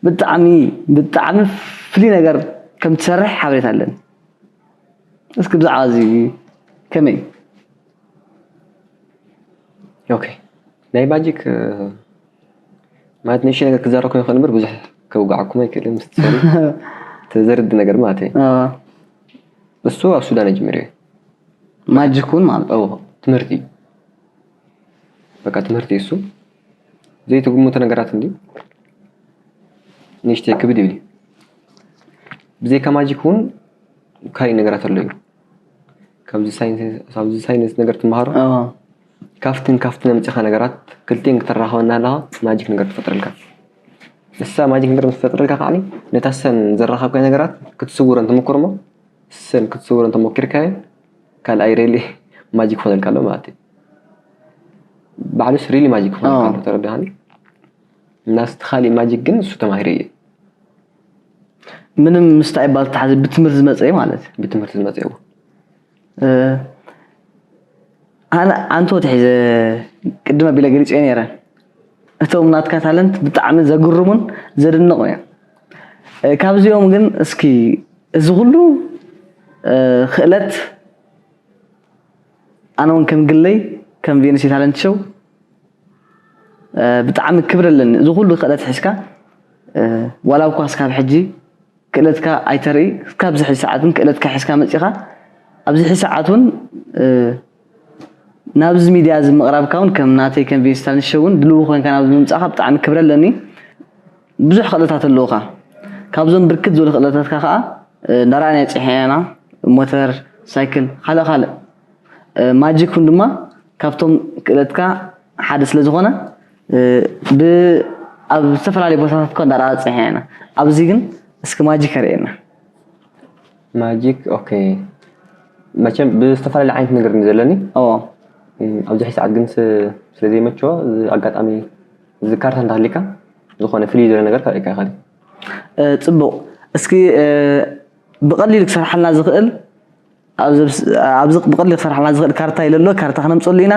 ብጣዕሚ ብጣዕሚ ፍሊ ነገር ከም ትሰርሕ ሓበሬታ ኣለኒ። እስኪ ብዛዕባ እዚ ከመይ? ኦኬ፣ ናይ ማጂክ ማለት ንእሽተይ ነገር ክዛረብ ኮይኑ ይኽእል እምበር ብዙሕ ከውግዓኩም ኣይክእልን። ምስ ትሰሪ ተዘርድ ነገር ማለት እዩ። እሱ ኣብ ሱዳን ጀሚሩ እዩ። ማጂክ እውን ማለት ኦ ትምህርቲ እዩ። በቃ ትምህርቲ እዩ እሱ። ዘይትግምቶ ነገራት እንዲ ንእሽተይ ክብድ ይብል እዩ። ብዘይካ ማጂክ እውን ካሊእ ነገራት ኣሎ እዩ። ካብዚ ሳይንስ ካብዚ ሳይንስ ነገር ትመሃሮ ካብትን ካብትን ኣምፂኻ ነገራት ክልቲን ክተራኸበና ኣለኻ ማጂክ ነገር ትፈጥረልካ። እሳ ማጂክ ነገር ምስ ትፈጥረልካ ከዓ ነታ ሰን ዘራኸብካዮ ነገራት ክትስውረን ትምክር እሞ ሰን ክትስውረን ተሞኪርካዮ ካልኣይ ሬሊ ማጂክ ክኾነልካ ኣሎ ማለት እዩ። ባዕሉስ ሪሊ ማጂክ ክኾነልካ ኣሎ ተረዳሃኒ። እናስቲ ካሊእ ማጂክ ግን እሱ ተማሂረ እየ። ምንም ምስታ ይባል ተሓዚ ብትምህርቲ ዝመፀ ማለት ብትምህርቲ ዝመፀ እዎ። ኣነ ኣንቶ ትሒዘ ቅድም ኣቢለ ገሊፀ ነይረ። እቶም ናትካ ታለንት ብጣዕሚ ዘግርሙን ዘድንቑ እዮም። ካብዚኦም ግን እስኪ እዚ ኩሉ ክእለት ኣነ እውን ከም ግለይ ከም ቬኑስ ታለንት ሾው ብጣዕሚ ክብሪ ኣለኒ። እዚ ኩሉ ክእለት ሒዝካ ዋላ እኳ እስካብ ሕጂ ክእለትካ ኣይተርኢ እስካብ ዝሕዚ ሰዓት እውን ክእለትካ ሒዝካ መፂኻ ኣብዚ ሕዚ ሰዓት እውን ናብዚ ሚድያ እዚ ምቕራብካ እውን ከም ናተይ ከም ቬኑስ ታለንት ሾው እውን ድልው ኮይንካ ናብዚ ምምፃእካ ብጣዕሚ ክብሪ ኣለኒ። ብዙሕ ክእለታት ኣለውካ። ካብዞም ብርክት ዝበሉ ክእለታትካ ከዓ እንዳረኣና ፀሒና ኢና ሞተር ሳይክል ካልእ ካልእ ማጂክ እውን ድማ ካብቶም ክእለትካ ሓደ ስለ ዝኾነ ኣብ ዝተፈላለዩ ቦታታት እኳ እንዳረኣ ፀሒና ኢና። ኣብዚ ግን እስኪ ማጂክ ኣርእየና። ማጂክ ኦኬ። መቸም ብዝተፈላለየ ዓይነት ነገር ዘለኒ ኦ ኣብዚ ሕዚ ሰዓት ግን ስለ ዘይመቸዎ እዚ ኣጋጣሚ እዚ ካርታ እንተሃሊካ ዝኾነ ፍልይ ዝበለ ነገር ከርእየካ ይኽእል። ፅቡቕ። እስኪ ብቐሊሉ ክሰርሓልና ዝኽእል ኣብዚ ብቐሊሉ ክሰርሓልና ዝኽእል ካርታ ኢለ ኣሎ። ካርታ ክነምፀሉ ኢና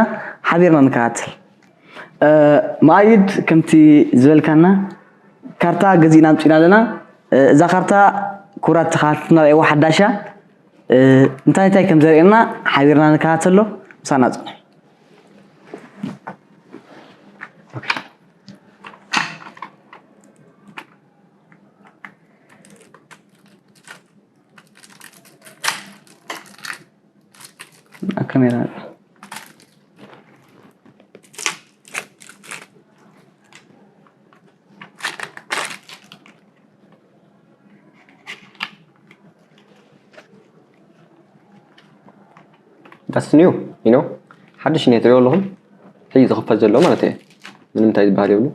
ሓቢርና ንከታተል። መኣይድ ከምቲ ዝበልካና ካርታ ገዚእና ኣምፂና ኣለና። እዛ ካርታ ክቡራት ተኸታተልትና ርእይዋ ሓዳሻ እንታይ እንታይ ከም ዘርእየና ሓቢርና ንከታተሎ። ምሳና ፅንሑ። ካሜራ That's new, you know? ሓድሽ እየ ትሪኦ ኣለኹም። ሕጂ ዝኽፈት ዘሎ ማለት እየ። ምንም እንታይ ዝበሃል የብሉ።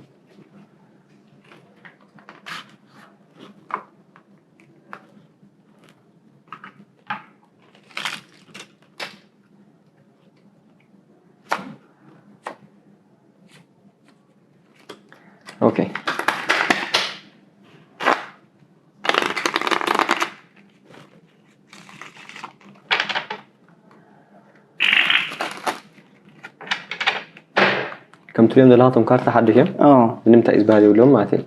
ኦኬ። ከም ትሪኦም ዘለኻቶም ካርታ ሓድሽ እዮም። ኦ ምንም እንታይ ዝበሃል የብሎም ማለት እዩ።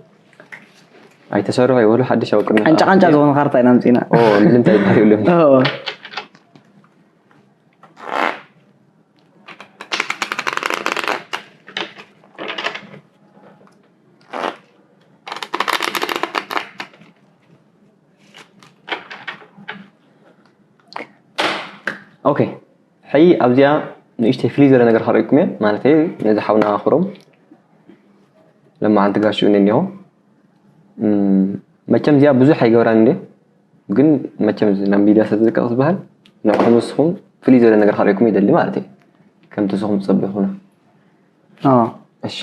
ኣይተሰርሑ ኣይበሉ ሓድሽ ኣብ ቅድሚ ቃንጫ ቃንጫ ዝኾነ ካርታ ኢና ኣምፂና። ኦ ምንም እንታይ ዝበሃል የብሎም። ኦ ኦኬ ሕጂ ኣብዚኣ ንእሽተይ ፍልይ ዝበለ ነገር ከርእየኩም እየ ማለት እዩ ነዚ ሓውና ኣኽብሮም ለማዓንቲ ጋሽኡ እኒኦ መቸም እዚኣ ብዙሕ ኣይገብራን እንደ ግን መቸም ናብ ሚድያ ስለዝልቀቕ ዝበሃል ንዕኹም ንስኹም ፍልይ ዝበለ ነገር ከርእየኩም ይደሊ ማለት እዩ ከምቲ ንስኹም ትፀበኹና ኦ እሺ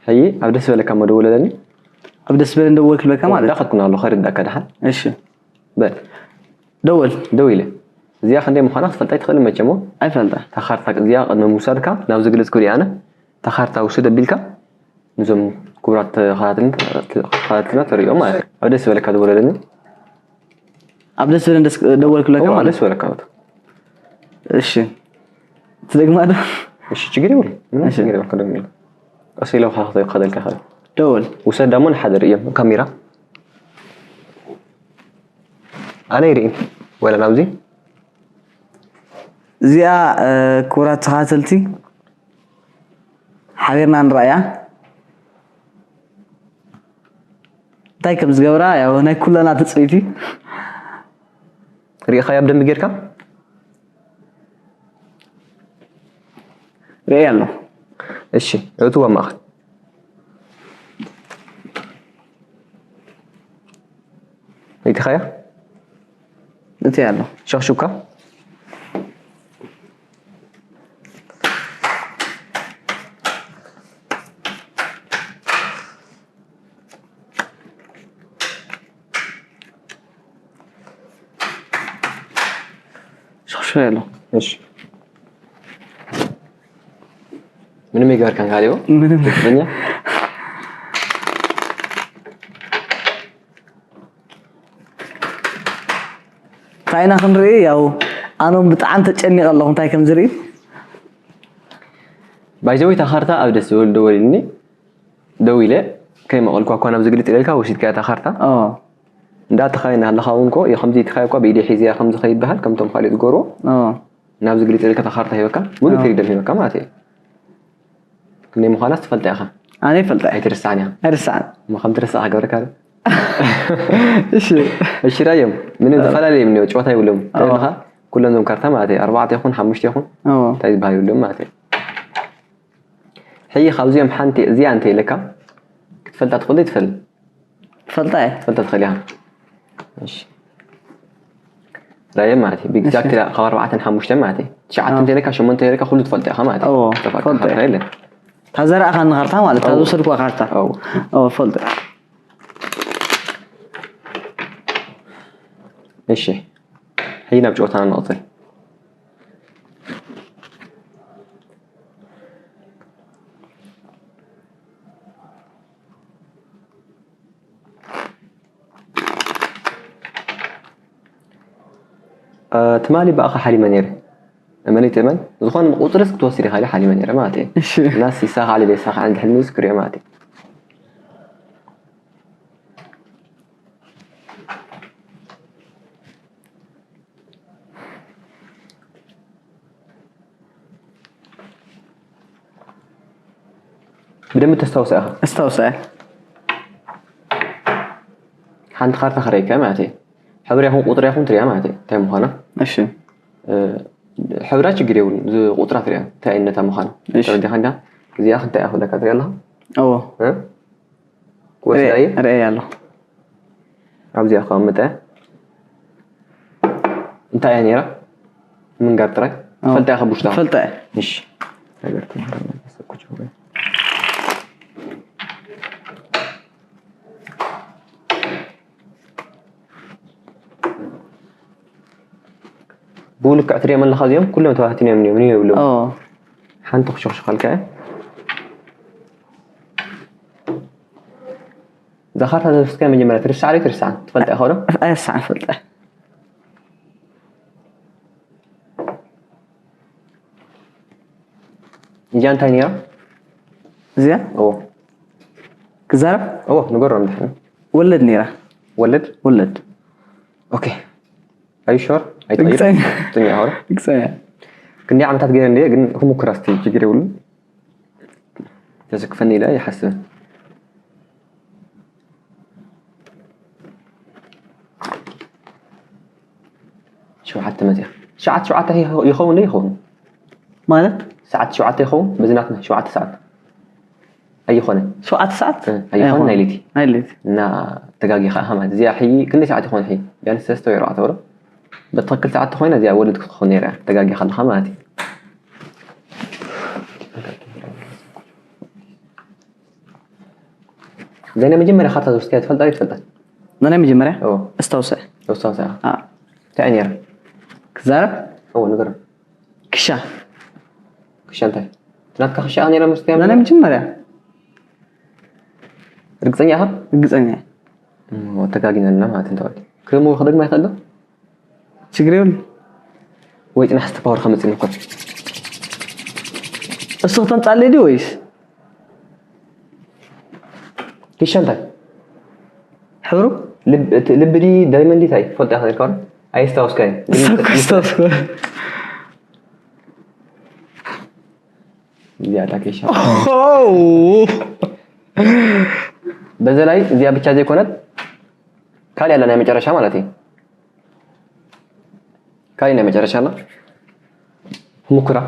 ሕጂ ኣብ ደስ በለካ መደወለለኒ ኣብ ደስ በለ እንደወል ክልበካ ማለት እንዳኸድኩና ኣሎ ከርዳካ ድሓን እሺ በል ደወል ደው ኢለ እዚኣ ክንደይ ምዃና ክትፈልጣ ይትኽእል መቸሞ ኣይፈልጣ እታ ካርታ እዚኣ ቅድሚ ምውሳድካ ናብ ዝግለጽ ክሪኣ ኣነ እታ ካርታ ውሰድ ኣቢልካ ንዞም ክቡራት ተኸታተልና ተሪኦም ማለት እዩ ኣብ ደስ በለካ ደወለለኒ ኣብ ደስ ዝብለን ደስ ደወልኩለካ እዋ ማለት ደስ በለካ። እሺ ትደግማ ዶ እሺ ችግር የብሉ። ምንም እሺ። ችግር የብሉ። ከደግም እኮ ሲለው ካኽቶ ይኸደልካ ኸደ ደወል ውሰድ ዳሞ ንሓደ ርእዮም ካሜራ ኣነ ይርኢ ወላ ናብዚ እዚኣ እ፣ ክቡራት ተኸታተልቲ ሓቢርና ንረኣያ እንታይ ከም ዝገብራ ያው ናይ ኩለና ትፅቢት እዩ ርኢኻያ ብደንቢ ጌርካ ርእያ ኣሎ እሺ እእትዋ ማእኸል ርኢኻያ እቲ ኣሎ ሸኽሹካ ሸኽሹካ ኣሎ እሺ ምንም ይገበርካን ካሊዎ ምንም እኛ እንታይ ኢና ክንርኢ ያው ኣኖም ብጣዕሚ ተጨኒቐ ኣለኹ እንታይ ከም ዝርኢ ባይዘወይ እታ ካርታ ኣብ ደስ ዝብል ደወል ኢልኒ ደው ኢለ ከይመቐልኳ እኳ ናብ ዝግልጥ ኢለልካ ወሲድካ እታ ካርታ ኦ እንዳ ተኻይና ኣለኻ እውን ኮ ከምዚ ትኻይ እኳ ብኢደ ሒዝያ ከምዚ ከይበሃል ከምቶም ካልእ ዝገብርዎ ኦ ናብ ዝግልጥ ኢለልካ እታ ካርታ ሂበካ ሙሉእ ፍሪደም ሂበካ ማለት እዩ ክንደይ ምዃናስ ትፈልጣ ኢኻ ኣነ ይፈልጣ እየ ኣይትርስዓን እያ ኣይርስዓን እሞ ከም ትርስዓ ክገብረካ ዶ እሺ እሺ ራዮም ምንም ዝተፈላለዩ እዮም እኒኦ ጨዋታ ይብሎም ኣዎ። ተለኻ ኩሎም ዞም ካርታ ማለት እዩ ኣርባዕተ ይኹን ሓሙሽተ ይኹን ኦ እንታይ ዝበሃል ይብሎም ማለት እዩ ሕይ ካብዚኦም ሓንቲ እዚኣ እንተ ኢለካ ክትፈልጣ ትኽእል ትፈል ትፈልጣ እየ ትፈልጣ ትኽእል ኢኻ እሺ ራየ ማለት እዩ ብኤግዛክት ካብ ኣርባዕተን ሓሙሽተን ማለት እዩ ትሽዓተ እንተ ኢለካ ሸሞንተ ኢለካ ኩሉ ትፈልጦ ኢኻ ማለት እዩ ኣዎ፣ ተፋካ ትፈልጦ ካርታ እየ። የለን ታዘረእኻ ንኻርታ ማለት እታ ኣዎ። ዝወሰድኩዋ ካርታ ኣው ኦ ፈልጠ እሺ ሕይ ናብ ጨወታና ንቕፅል ትማሊ ብኣኻ ሓሊመ ነይረ እመን ይትእመን ዝኾነ ቁፅርስ ክትወስድ ኢኻ ኢለ ሓሊመ ነይረ ማለት እየ እሺ ናስ ይሳኻዕ ኢለ ዘይሳኻዕ እንድሕልምስ ክሪኦ ማለት እዩ ብደንቢ ተስታውሳ ኢኻ እስታውሳ እየ ሓንቲ ካርታ ክረይካ ማለት እዩ ሕብሪ ይኹን ቁጥሪ ይኹን ትሪያ ማለት እዩ እንታይ ምዃና እሺ ሕብራ ችግር የብሉን እዚ ቁጥራ ትሪያ እንታይ ኣይነታ ምዃና እሺ። ተረዲኻ እንዳ እዚኣ ክንታይ እያ ክብለካ ትሪያ ኣለኻ እዎ እ? ክወስዳ እየ ርእየ ኣለኹ ኣብዚኣ ከቐምጠ እንታይ እያ ነይራ ምንጋር ጥራይ ኣዎ። ፈልጣ ኢኻ ብውሽጣ ፈልጠ እየ እሺ ብኡ ልክዕ ትሪኦም ኣለኻ እዚኦም ኩሎም ተባህትኖም እዮም ንየብሎም ኦ ሓንቲ ክሸኽሽኸልካ እየ እዛ ካርታ ዘፍስካ መጀመርያ ትርስዓ ዶ ትርስዓ ትፈልጣ ኢኻ ዶ ኣይርስዓን ፈልጠ እዚኣ እንታይ ነይራ እዚኣ ኦ ክዛረብ ኦ ንገሮም ድሕን ወለድ ነይራ ወለድ ወለድ ኦኬ ኣዩ ሾር ርግፀኛ። ጥኛ ሆር ርግፀኛ ክንደይ ዓመታት ገይረ እንደ ግን ክሙክራ ስቲ ችግር የብሉን ተዘክፈኒ ኢለ ይሓስብ ሸውዓተ መፅያ ሸዓት ሸውዓተ ይኸውን ዶ ይኸውን ማለት ሰዓት ሸውዓተ ይኸውን በዚ ናትና ሸውዓተ ሰዓት ኣይኾነን ሸውዓተ ሰዓት እ፣ ኣይኾነን ናይ ለይቲ ናይ ለይቲ እና ተጋጊኻ ኢኻ ማለት እዚኣ ሕይ ክንደይ ሰዓት ይኾን ሕይ ቢያንስ ሰለስተ ወይ ኣርባዕተ ወረ በትኽክል ሰዓት ተኾይና እዚኣ ወለድ ክትኾን ነይራ ተጋጊኻ ኣለኻ ማለት እዩ እዛ ናይ መጀመርያ ካርታ ዝወስድካያ ትፈልጣ ዶ ትፈልጣ ናይ መጀመርያ ኦ እስታውሰ ተወሳኺ አ፣ እንታይ እያ ነይራ ክዛረብ ኦ ንገር ክሻ ክሻ እንታይ ናትካ ክሻ ነይራ መስከያ ናይ መጀመርያ ርግፀኛ ኢኻ ርግፀኛ ተጋጊና ኣለና ማለት እንተወል ክሙ ክደግማ ይኽእል ዶ ችግር የብሉ። ወይ ጽናሕ ስተፓወር ከምጽእ ንኮ እሱ ክተምጻለይ ድዩ ወይስ ኪሻ እንታይ ሕብሩ? ልብ እቲ ልብ ዲ ዳይመንድ ታይ ፈልጥ ያኸል ከሆነ ኣይስታውስካይ እሱ ክስታውስ እዚኣ እታ ኪሻ በዚ ላይ እዚኣ ብቻ ዘይኮነት ካልእ ያለ ናይ መጨረሻ ማለት እዩ ካልእ ናይ መጨረሻ ና ሙኩራ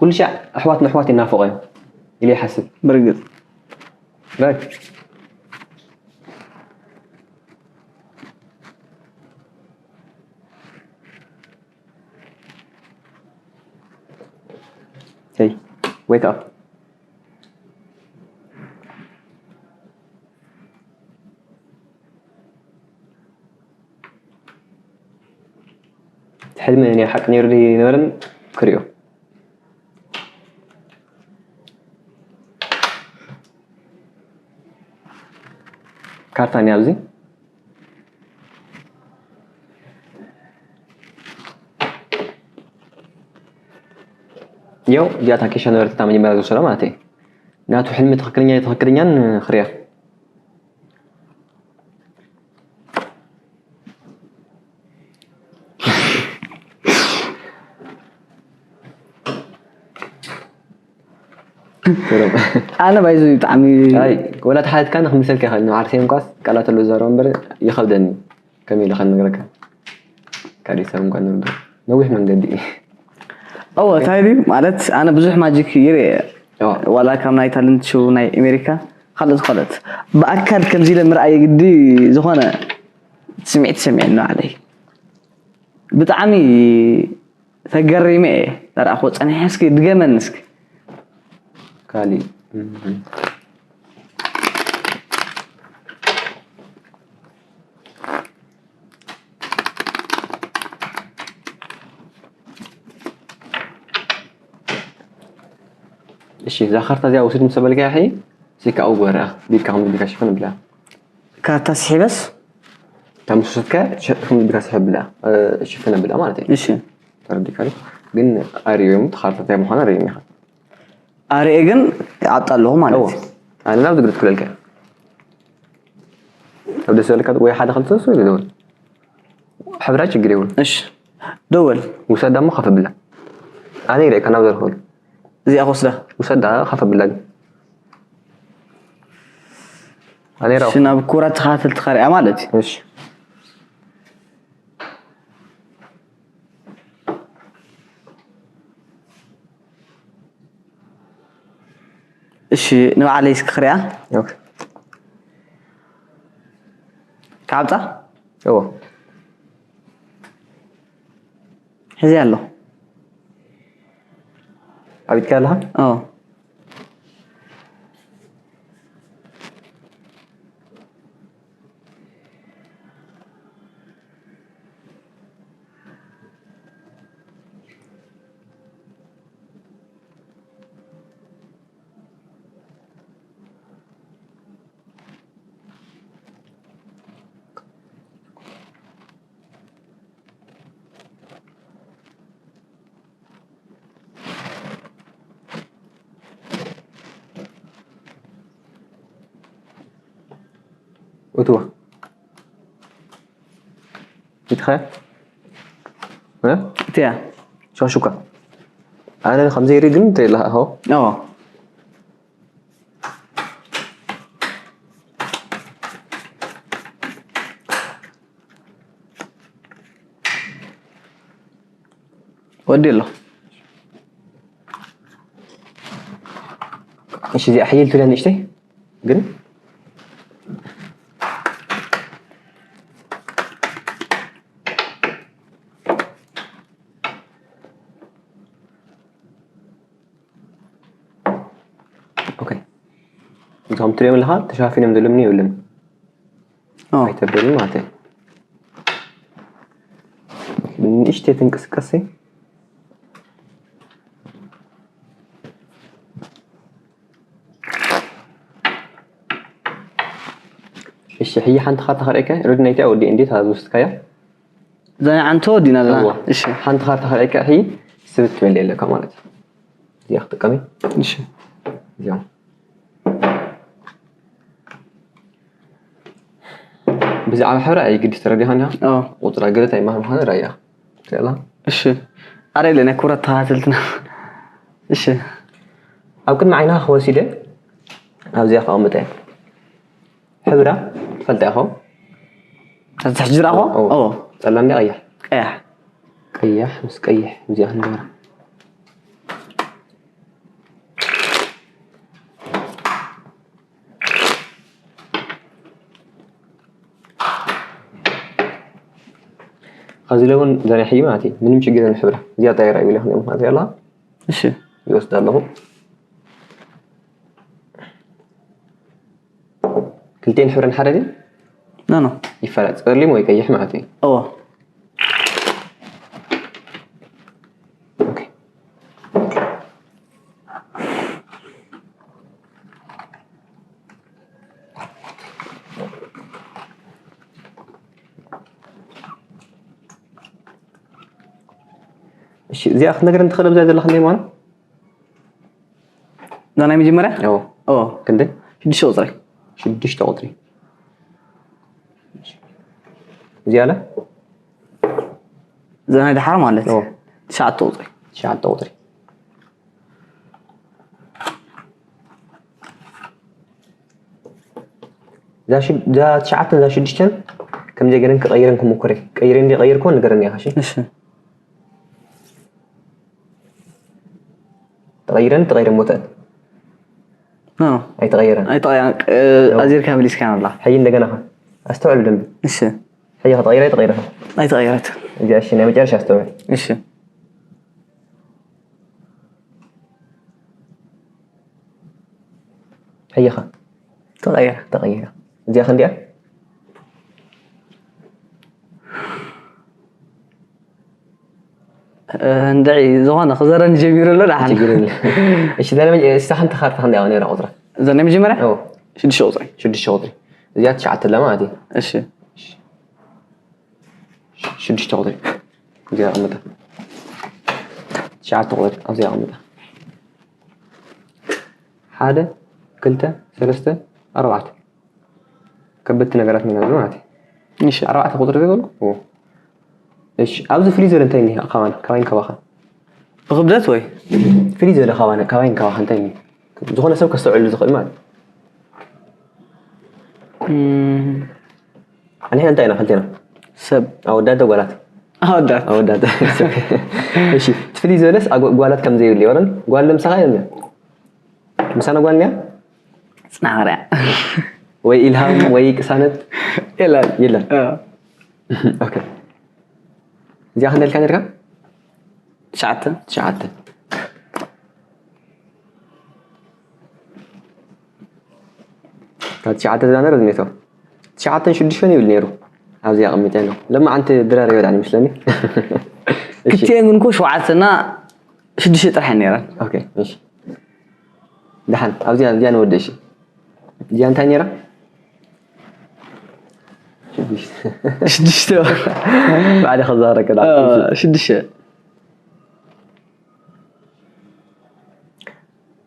ኩሉ ሻዕ ኣሕዋት ንኣሕዋት ይናፍቖ እዮም ኢለ ይሓስብ ብርግጽ ራይት Hey, wake up. ሕልሚ ናይ ሓቂ ነይሩ ድዩ ነበረን ክሪኦ ካርታ እኒኣ ኣብዚ ያው እዚኣታ ኬሻ ነበረት እታ መጀመርያ ዝወሰዳ ማለት እዩ ናቱ ሕልሚ ትኽክለኛ ትኽክለኛን ክሪያ ኣነ ባይዙ ብጣዕሚ ኣይ ወላ ተሓትካ ንክምሰልካ ይኽእል ንዓርሰ እንኳስ ቃላት ኣሎ ዘረው እምበር ይኸብደኒ ከመይ ኢለ ከንነግረካ ካሊእ ሰብ እንኳን ንርዶ ነዊሕ መንገዲ እዩ እወ እንታይ ድዩ ማለት ኣነ ብዙሕ ማጂክ ይርእ ያው ዋላ ካብ ናይ ታለንት ሾው ናይ ኣሜሪካ ካልኦት ካልኦት ብኣካል ከምዚ ኢለ ምርኣየ ግዲ ዝኾነ ስምዒት ሰሚዕኒ ባዕለይ ብጣዕሚ ተገሪመ እየ ተረኣኽዎ ፀኒሐ እስኪ ድገመኒ እስኪ ካሊእ እሺ እዛ ካርታ እዚኣ ውስድ ምስ በልካ ያሒ ሲካ ኣው ጎራ ቢካ ከም ቢካ ሽፈን ብላ ካርታ ስሒበስ ታምስካ ከም ቢካ ስሕብ ብላ ሽፈን ብላ ማለት እዩ እሺ ተረዲካ ግን ኣሪዮም ካርታ እንታይ ምዃና ሪዮም ኢኻ ኣርኤ ግን ይዓጣ ኣለኹ ማለት እዎ እዩ ኣነ ናብ ዝግድት ክለልካ ኣብ ደስ በለካ ወይ ሓደ ክልተ ሰው ይደውል ሕብራ ችግር ይብሉ እሺ ደወል ውሰዳ እሞ ከፍ ብላ ኣነ ይረእካ ናብ ዘርክበሉ እዚኣ ክወስዳ ውሰዳ ከፍ ብላ ግን ኣነ ይረእኩ እሺ ናብ ክቡራት ተኸታተልቲ ከሪኣ ማለት እዩ እሺ እሺ ንባዕለይ እስኪ ክሪኣ ኦኬ ካብፃ እዎ ሕዚ ኣሎ ኣብ ኢድካ ኣለኻ ኦ እትዋ ይትኸ እቲያ ሸሹካ ኣነ ከምዘይሪ ግን ተይላሃኸው ኦ ወዲ ኣሎ እሺ እዚኣ ሕይል ትብላ ንእሽተይ ግን ኦኬ እቶም ትሪኦም ኣለኻ ተሸፋፊኖም ዘለምኒ የብልን ኦ ኣይተብልን ማለት እዩ ንእሽተይ ትንቅስቀስ። እሺ፣ ሕጂ ሓንቲ ካርታ ከርእየካ። ርድ ናይታ ወዲ እንዴት ኣዝውስትካያ? ዘና ዓንቶ ዲና ዘና። እዋ። እሺ። ሓንቲ ካርታ ከርእየካ፣ ሕጂ ስብት ትብል ኣለካ ማለት እዩ። እዚኣ ክትጥቀሚ። እሺ። እዚኣ። ብዛዕባ ሕብራ ኣይግድስ ተረዲኻኒ። ኦ። ቁፅራ ገለ እንታይ ማህር ምዃነ ራያ። ትላ። እሺ። ኣረ ኢለ ናይ ክብረት ተኸታተልትና። እሺ። ኣብ ቅድሚ ዓይንኻ ክወሲደ ኣብዚኣ ከቐምጠ እየ። ሕብራ ትፈልጣ ኢኹም? ተትሕጅራ እኮ? ኦ። ኦ። ጸላም ዲ ቀያሕ? ቀያሕ። ቀያሕ ምስ ቀይሕ እዚኣ ክንገብራ። ኸዚ ለውን ዘሪሕ እዩ ማለት እዩ። ምንም ችግር የለን። ሕብራ እዚኣ ጣይራ ይብለ ክንደም ማለት ያላ እሺ። ይወስድ ኣለኹ። ክልቴን ሕብረን ሓደ ድዩ? ኖ ኖ። ይፈላለ ጸሊም ወይ ቀይሕ ማለት እዩ። ኦ። ኦኬ። እሺ፣ እዚኣ ክትነግረን ትኽእል ኣብዛ ዘለኽኒ ማለት? እዛ ናይ መጀመርያ? ኦ። ኦ። ክንደይ? ሽዱሽተ ቁፅሪ። ሽዱሽተ ቁፅሪ። እዚኣ ኣለ? እዛ ናይ ደሓር ማለት? ኦ። ትሽዓተ ቁፅሪ። ትሽዓተ ቁፅሪ። እዛ ሽድ-፣ እዛ ትሽዓተን እዛ ሽዱሽተን ከምዚ ገይረን ክቐይረን ክምኩር እየ። ቀይረ እንዲ ቀይርኮ ንገረኒ ኢኻ፣ እሺ? እሺ። ተቐይረን ተቐይረን ቦተን? ኖ። ኣይተቐየረን። ኣይተቐየረን። እ፣ ኣዚርካ መሊስካ ኣላ። ሕጂ እንደገና ኸ? ኣስተውዕል ብደንቢ። እሺ። ሕጂ ከተቐይራ ኣይተቐይረን? ኣይተቐየረት። እዚኣ እሺ፣ ናይ መጨረሻ ኣስተውዕል። እሺ። ሕጂ ኸ? ተቐየረ። ተቐይራ። እዚኣ ክንዲኣ? እ፣ እንድዒ ዝኾነ ክዘረኒ ጀሚሩ ኣሎ ደሓን። ችግር የለን። እሺ፣ እዛ ናይ መጀ-፣ እዛ ሓንቲ ካርታ ክንዲኣ ነይራ ቁፅራ? እዛ ናይ መጀመርያ? ኦ። ሽዱሽተ ቁፅሪ። ሽዱሽተ ቁፅሪ። እዚኣ ትሽዓተ ኣላ ማለት እዩ። እሺ። ሽዱሽተ ቁፅሪ። እዚኣ ኣቐምጣ። ትሽዓተ ቁፅሪ። ኣብዚኣ ኣቐምጣ። ሓደ፣ ክልተ፣ ሰለስተ፣ ኣርባዕተ። ከበድቲ ነገራት ሚና ማለት እዩ። እሺ። ኣርባዕተ ቁፅሪ ዘይበልኩ? ኦ። እሺ፣ ኣብዚ ፍልይ ዝበለ እንታይ እኒሀ? ካባን፣ ካባይን ካባኻን? ብክብደት ወይ? ፍልይ ዝበለ ካባን፣ ካባይን ካባኻን እንታይ እኒሀ? ዝኾነ ሰብ ከስተውዕሉ ዝኽእል ማለት እዩ። እም፣ ኣንሕና እንታይ ኢና ክልቴና? ሰብ። ኣወዳት ዶ ጓላት? ኣወዳት። ኣወዳት። እሺ፣ እቲ ፍልይ ዝበለስ ኣጓ-፣ ጓላት ከም ዘይብሉ ይወረን? ጓል ለምሳኻ የለን? ምሳና ጓል እኒኣ? ጽናዕርያ። ወይ ኢልሃም ወይ ቅሳነት? የለን። የለን። እ። ኦኬ። እዚኣ ክንደይ ኢልካ ነርካ? ትሽዓተ። ትሽዓተ። ካብ ትሽዓተ ዝዛነ ረዝሜቶ። ትሽዓተን ሽዱሽተን ይብል ነይሩ። ኣብዚ ኣቐሚጠ ኣለኹ። ለማዓንቲ ድራር ይበልዓኒ ይመስለኒ። እሺ። ክልቲኤን ግን እኮ ሸውዓተና ሽዱሽተ ጥራሕ እየን ነይረን። ኦኬ፣ እሺ። ደሓን፣ ኣብዚኣ፣ እዚኣ ንወደ፣ እሺ። እዚኣ እንታይ ነይራ? ሽዱሽተ። ሽዱሽተ። ባዕለ ክዛረብ ከላ። እ፣ ሽዱሽተ።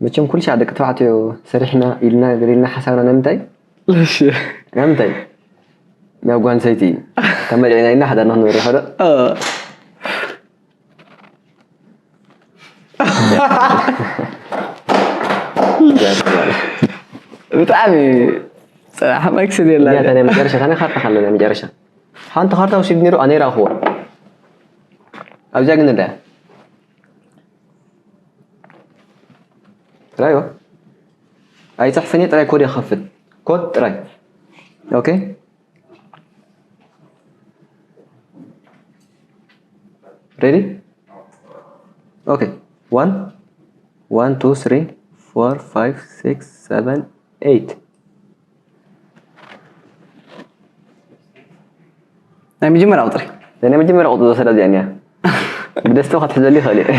መቸም ኩሉ ሻዕ ደቂ ተባዕትዮ ሰሪሕና ኢልና ገሊልና ሓሳብና ንምንታይ? እሺ። ንምንታይ? ናብ ጓል ኣንስተይቲ ተመሊዕና ኢና ሓዳርና ክንመርሖ ዶ? እ። ብጣዕሚ ጽናሕ መክስድ የላ። እዚኣ እታ ናይ መጨረሻ፣ እታ ናይ ካርታ ካለ ናይ መጨረሻ። ሓንቲ ካርታ ወሲድ ነይሩ፣ ኣነ ይረኣኽዎ። ኣብዚኣ ግን እንዳ። ራዮ። ኣይጽሕፍን እየ፣ ጥራይ ኮድ ይኸፍት። ኮድ ጥራይ። ኦኬ። ሬዲ? ኦኬ። ዋን፣ ዋን፣ ቱ፣ ስሪ፣ ፎር፣ ፋይቭ፣ ሲክስ፣ ሰቨን፣ ኤይት። ናይ መጀመርያ ቁፅሪ። ናይ መጀመርያ ቁፅሪ ዝወሰዳ እዚኣ እኒኣ። ብደስታ ክትሕዘሉ ይኽእል እዩ።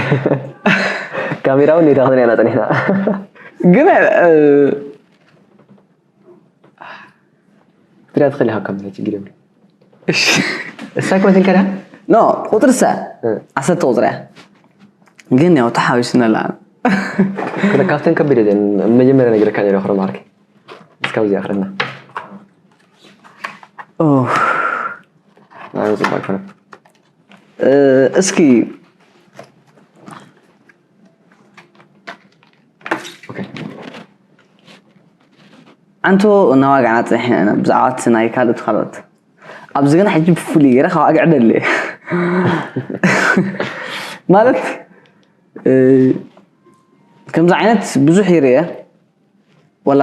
ካሜራ እውን ኔታ ክትሪኣና ጸኒሕና። ግን እ፣ ክትሪኣ ትኽእል ኢኻ፣ ከም ችግር የብሉ። እሺ እሳ ኮንትን ከዳ ኖ ቁጥሪ ሳ እ። ዓሰርተ ቁጥሪ እያ። ግን ያው ተሓዊስና ኣላ። ካብተን ከቢድ እየን። መጀመርያ ነገር ካኔራ ክረ ማርክ እስካብ እዚኣ ክረና ኦ ኣነ ጽባቅ ክረ እ፣ እስኪ ኦኬ ኣንቶ እናዋጋዕና ጸኒሕና ኢና ብዛዕባ እቲ ናይ ካልኦት ካልኦት። ኣብዚ ግን ሕጂ ብፍሉይ ገይረ ካብ ኣግዕደለ ማለት እ፣ ከምዚ ዓይነት ብዙሕ ይርየ። ወላ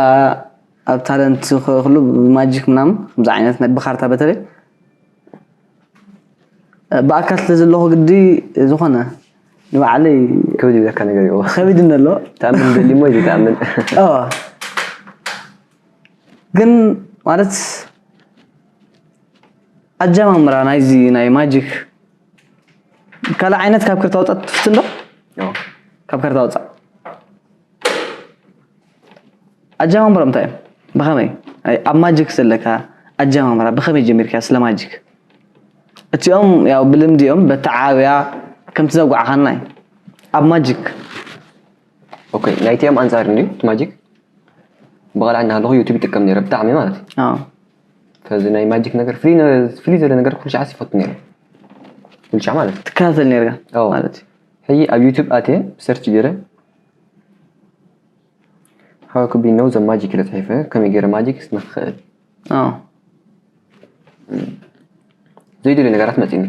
ኣብ ታለንት ክሉ ብማጂክ ምናምን ከምዚ ዓይነት ናይ ብካርታ በተለይ ብኣካል ስለ ዘለኹ ግዲ ዝኾነ ንባዕለይ ከቢድ ይብለካ ነገር እዩ። ከቢድ ኣሎ። ተኣምን ደሊ ሞ ይተኣምን ኦ፣ ግን ማለት ኣጀማምራ ናይዚ ናይ ማጂክ ካልእ ዓይነት ካብ ከርታ ወፃእ ትፍትን ዶ? ካብ ከርታ ወፃእ ኣጀማምሮም እንታይ እዮም? ብኸመይ ኣብ ማጂክ ዘለካ ኣጀማምራ ብኸመይ ጀሚርካ ስለ ማጂክ? እቲኦም ያው ብልምዲ እዮም በተዓብያ ከምቲ ዘጓዕኻና እዩ ኣብ ማጂክ ኦኬ ናይቲኦም ኣንጻር እንዲ እቲ ማጂክ ብቐልዓ እናሃለኹ ዩቱብ ይጥቀም ነይረ ብጣዕሚ ማለት እዩ። አዎ። ከዚ ናይ ማጂክ ነገር ፍሊ ነ- ፍሊ ዘለ ነገር ኩሉ ሻዕ ይፈቱ ነይረ ኩሉ ሻዕ ማለት እዩ። ትከታተል ነርካ አዎ። ማለት እዩ። ሕጂ ኣብ ዩቱብ ኣትየ ሰርች ገይረ how could be know the magic ኢለ ፅሒፈ ከመይ ገይረ ማጂክ ንክኽእል አዎ። ዘይደልዩ ነገራት መፂኒ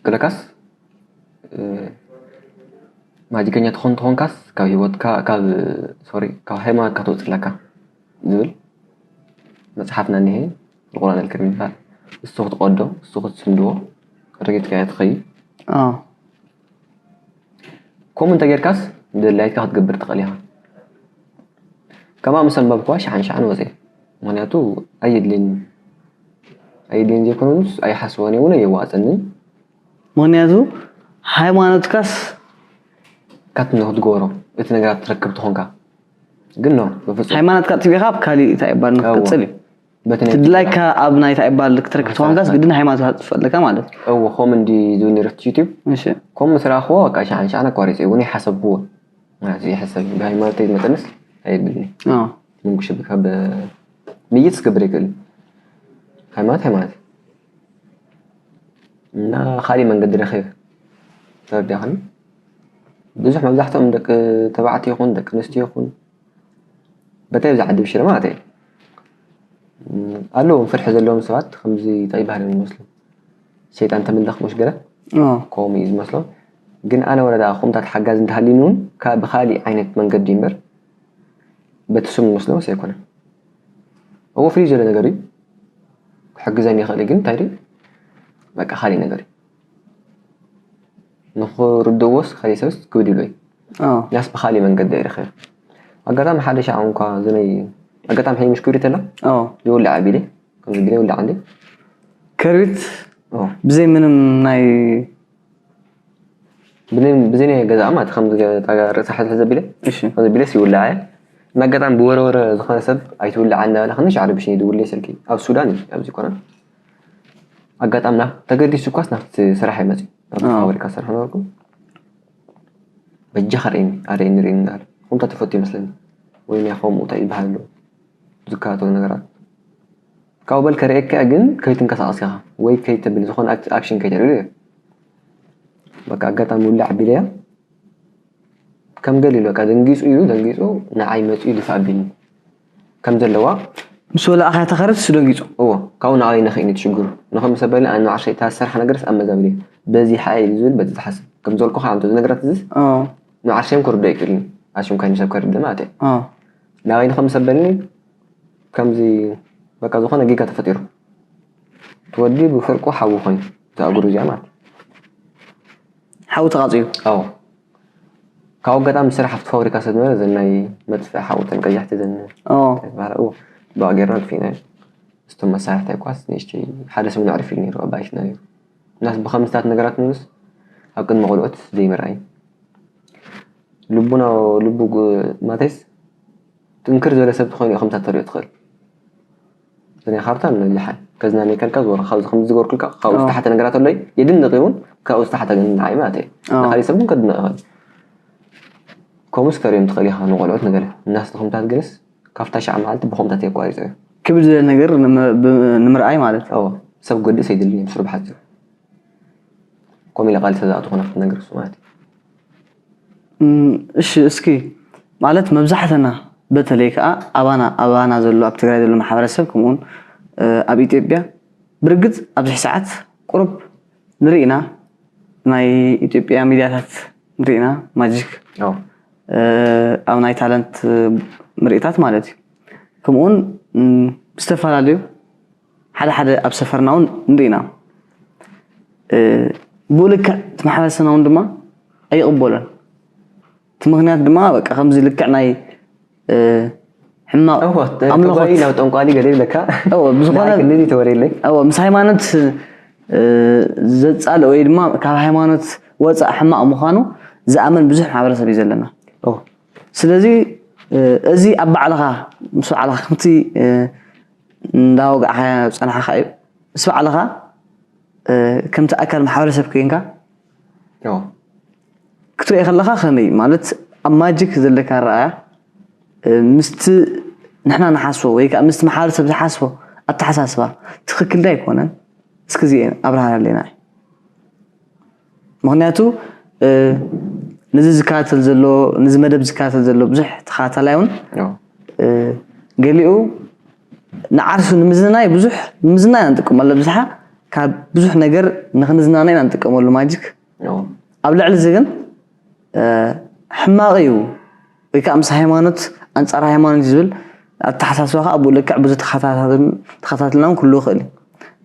ክለካስ እ፣ ማጂከኛ ትኾን ትኾንካስ ካብ ህይወትካ ካብ ሶሪ ካብ ሃይማኖትካ ትወፅእ ኣለካ ዝብል መፅሓፍና እኒሄ ቁርኣን ኣልከሪም ይበሃል። እሱ ክትቀዶ እሱ ክትስንድዎ ረጊፅካ እያ ትኸይድ። አዎ። ከምኡ እንተጌርካስ ደላይትካ ክትገብር ትኽእል ኢኻ። ከምኣ ምስ ኣንበብኩዋ ሸሓን ሸሓን ወፅየ። ምኽንያቱ ኣየድልየኒ ኣየድልየኒ ዘይኮነስ ኣይሓስቦን እየ እውን ኣየዋፅንን። ምኽንያቱ ሃይማኖትካስ ካት ክትገብሮ እቲ ነገራት ትረክብ ትኾንካ ግን ኖ በፍፁም ሃይማኖትካ ጥቢኻ ኣብ ካሊእ እንታይ ይባል እዎ። ንክትቅፅል እዩ። በቲ ናይ ትድላይካ ኣብ ናይ እንታይ ይባል ክትረክብ ትኾንካስ ግድን ሃይማኖትካ ጥፍእ ኣለካ ማለት እዩ። እዎ ከምኡ እንዲ ዝብል ነይረ እቲ ዩቲብ እሺ ከምኡ ምስ ረኣኽዎ በቃ ሸሓን ሸሓን ኣቋሪፀ እውን ይሓሰብዎ ይሕሰብ ብሃይማኖተይ መጠንስ ኣየብልኒ አዎ። ምንኩሽ ካብ ምይት ዝገብር ይክእል ሃይማኖት ሃይማኖት እና ካሊእ መንገዲ ረኺብ ተረዲእኽኒ ብዙሕ መብዛሕትኦም ደቂ ተባዕትዮ ይኹን ደቂ ኣንስትዮ ይኹን በተለይ ኣብዚ ዓዲ ብሽረ ማለት እዩ ኣለዎም ፍርሒ ዘለዎም ሰባት ከምዚ እንታይ ይበሃል እዮም ዝመስሉ ሸይጣን ተምልኽ ሙሽ ገለ አዎ። ከምኡ እዩ ዝመስሎም ግን ኣነ ወረዳ ከምታት ሓጋዝ እንተሃልዩኒ እውን ካብ ብካሊእ ዓይነት መንገዲ እምበር በቲ ስም ዝመስሎ መስ ኣይኮነን እዎ ፍልይ ዝበለ ነገር እዩ ክሕግዘኒ ይኽእል እዩ ግን እንታይ ድዩ በቃ ካሊእ ነገር እዩ ንኽርድእዎስ ካሊእ ሰብስ ክብድ ይብሎ እዩ አዎ። ያስ ብካሊእ መንገዲ ይረኽብ ኣጋጣሚ ሓደ ሻዕ እንኳ ዝነይ ኣጋጣሚ ሕይ ምሽ ክብሪት ኣላ አዎ። ይውላዕ ቢለ ከምዚ ቢለ ይውላዕ እንዲ ከርቢት ኦ ብዘይ ምንም ናይ ብዘይ ናይ ገዛ ማለት ከም ርእሳ ሕዝሕዝ ዘቢለ እሺ ከምዚ ቢለስ ይውላዕ እየ እና ኣጋጣሚ ብወረወረ ዝኾነ ሰብ ኣይትውላዕ እንዳበለ ክንሽ ዓረብሽ ይድውል ስልኪ ኣብ ሱዳን እዩ ኣብዚ ኮነ ኣጋጣሚ ናብ ተገዲሱ እኳስ ናብቲ ስራሕ ይመፅእ ኣዎ። ፋብሪካ ስራሕ ነበርኩ በጃ ከርእኒ ኣርእኒ ርእኒ እንዳለ ከምታ ተፈቱ ይመስለኒ ወይ ናይ ከምኡ እንታይ ይበሃል ኣሎ ዝከታተሉ ነገራት ካብኡ በል ከርእየካ ግን ከይትንቀሳቀስ ኢኻ ወይ ከይተብል ዝኾነ ኣክ- ኣክሽን ከይተርኢ በቃ ኣጋጣሚ ውላዕ ኣቢለያ ከም ገሊሉ በቃ ደንጊፁ ኢሉ ደንጊፁ ንዓይ መፂኡ ድፋ ኣቢልኒ ከም ዘለዋ ምስ ወላእኻ ተኸርት እሱ ደንጊፁ እዎ ካብኡ ንዓይ ነኽእኒ ትሽግሩ ንኸም ሰበሊ ኣነ ዓርሸይ እታ ዝሰርሓ ነገርስ ኣመዛብሊ በዚ ሓይ ኢሉ ዝብል በዚ ዝሓስብ ከም ዘልኩ ከዓ እንተ ዝነግራት ዝስ አዎ። ንዓርሸም ክርዶ ይክእልኒ ኣሽም ካይኑ ሰብ ከርድ ማለት እዩ አዎ። ናባይ ንኸም ሰበልኒ ከምዚ በቃ ዝኾነ ጌጋ ተፈጢሩ ትወዲ ብፍርቁ ሓዊ ኮይኑ እዛ እግሩ እዚኣ ማለት ሓዊ ተቃፅዩ ኣዎ ካብ ኣጋጣሚ ስራሕ ኣብቲ ፋብሪካ ስለ ዝነበረ እዘን ናይ መጥፍኢ ሓዊ እተን ቀያሕቲ እዘን ኦ ይበሃላ እዎ ብኣ ጌርና ኣጥፊእናዮ እቶም መሳርሕቲ ኳስ ንእሽተይ ሓደ ሰብ ንዕርፍ ኢሉ ነይሩ ኣባይትና ነይሩ ናስ ብኸምስታት ነገራት ንስ ኣብ ቅድሚ ቆልዑት ዘይምርኣይ። ልቡና ልቡ ግ-፣ ማተስ ጥንክር ዝበለ ሰብ ተኾይኑ ከምታት ተሪኦ ትኽእል። ዘኔ ካርታ ንልሓይ ከዝናነ ከልካ ዝወረ ካብዚ ከም ዝገርኩልካ ካብኡ ዝተሓተ ነገራት ኣለይ የድንቕ እውን ካብኡ ዝተሓተ ግን ንዓይ ማለት እዩ። ንኻሊእ ሰብ እውን ከድንቕ ይኽእል። ከምኡስ ከሪኦም ትኽእል ኢኻ ንቆልዑት ንገለ እናስ ንኸምታት ግንስ ካብታ ሻዕ መዓልቲ ብኸምታት የቋሪፀ እዩ። ክብል ዝበለ ነገር ንምርኣይ ማለት እዎ። ሰብ ጎድእስ ኣይድልን እዮም ስርብሓት እዮም። ከምኡ ኢለ ቃል ተዛእቱ ኮነ ክትነግር እሱ ማለት እዩ። እሺ እስኪ ማለት መብዛሕተና በተለይ ከዓ ኣባና ኣባና ዘሎ ኣብ ትግራይ ዘሎ ማሕበረሰብ ከምኡውን ኣብ ኢትዮጵያ ብርግፅ ኣብዚ ሰዓት ቁሩብ ንርኢ ኢና ናይ ኢትዮጵያ ሚድያታት ንርኢ ኢና ማጂክ ኣብ ናይ ታለንት ምርኢታት ማለት እዩ ከምኡውን ዝተፈላለዩ ሓደ ሓደ ኣብ ሰፈርና እውን ንርኢ ኢና ብኡ ልክዕ እቲ ማሕበረሰብና እውን ድማ ኣይቕበሎን እቲ ምክንያት ድማ በቃ ከምዚ ልክዕ ናይ ሕማቕ ኣምልኾት ናብ ጠንቋሊ ገለ ይብለካ ብዝኾነ ንዓይ ክንዲ ተወርየለይ ምስ ሃይማኖት ዘፃልእ ወይ ድማ ካብ ሃይማኖት ወፃእ ሕማቕ ምዃኑ ዝኣምን ብዙሕ ማሕበረሰብ እዩ ዘለና ስለዚ እዚ ኣብ ባዕልኻ ምስ ባዕልኻ ከምቲ እንዳወጋዕካ ፀናሕካ እዩ ምስ ባዕልኻ ከምቲ ኣካል ማሕበረሰብ ኮይንካ ክትሪኦ ከለካ ከመይ ማለት ኣብ ማጂክ ዘለካ ረኣያ ምስቲ ንሕና ንሓስቦ ወይ ከዓ ምስቲ ማሕበረሰብ ዝሓስቦ ኣተሓሳስባ ትኽክል ዶ ኣይኮነን እስኪ እዚኤን ኣብርሃለና ምክንያቱ ነዚ ዝከታተል ዘሎ ነዚ መደብ ዝከታተል ዘሎ ብዙሕ ተኸታታላይ እውን ገሊኡ ንዓርሱ ንምዝናይ ብዙሕ ንምዝናይ ኢና ንጥቀመሉ ኣብዝሓ ካብ ብዙሕ ነገር ንክንዝናነ ኢና ንጥቀመሉ ማጂክ ኣብ ልዕሊ እዚ ግን ሕማቕ እዩ ወይ ከዓ ምስ ሃይማኖት ኣንፃር ሃይማኖት ዝብል ኣተሓሳስባ ከዓ ብኡ ልክዕ ብዙ ተኸታትልና እውን ክህልው ይኽእል እዩ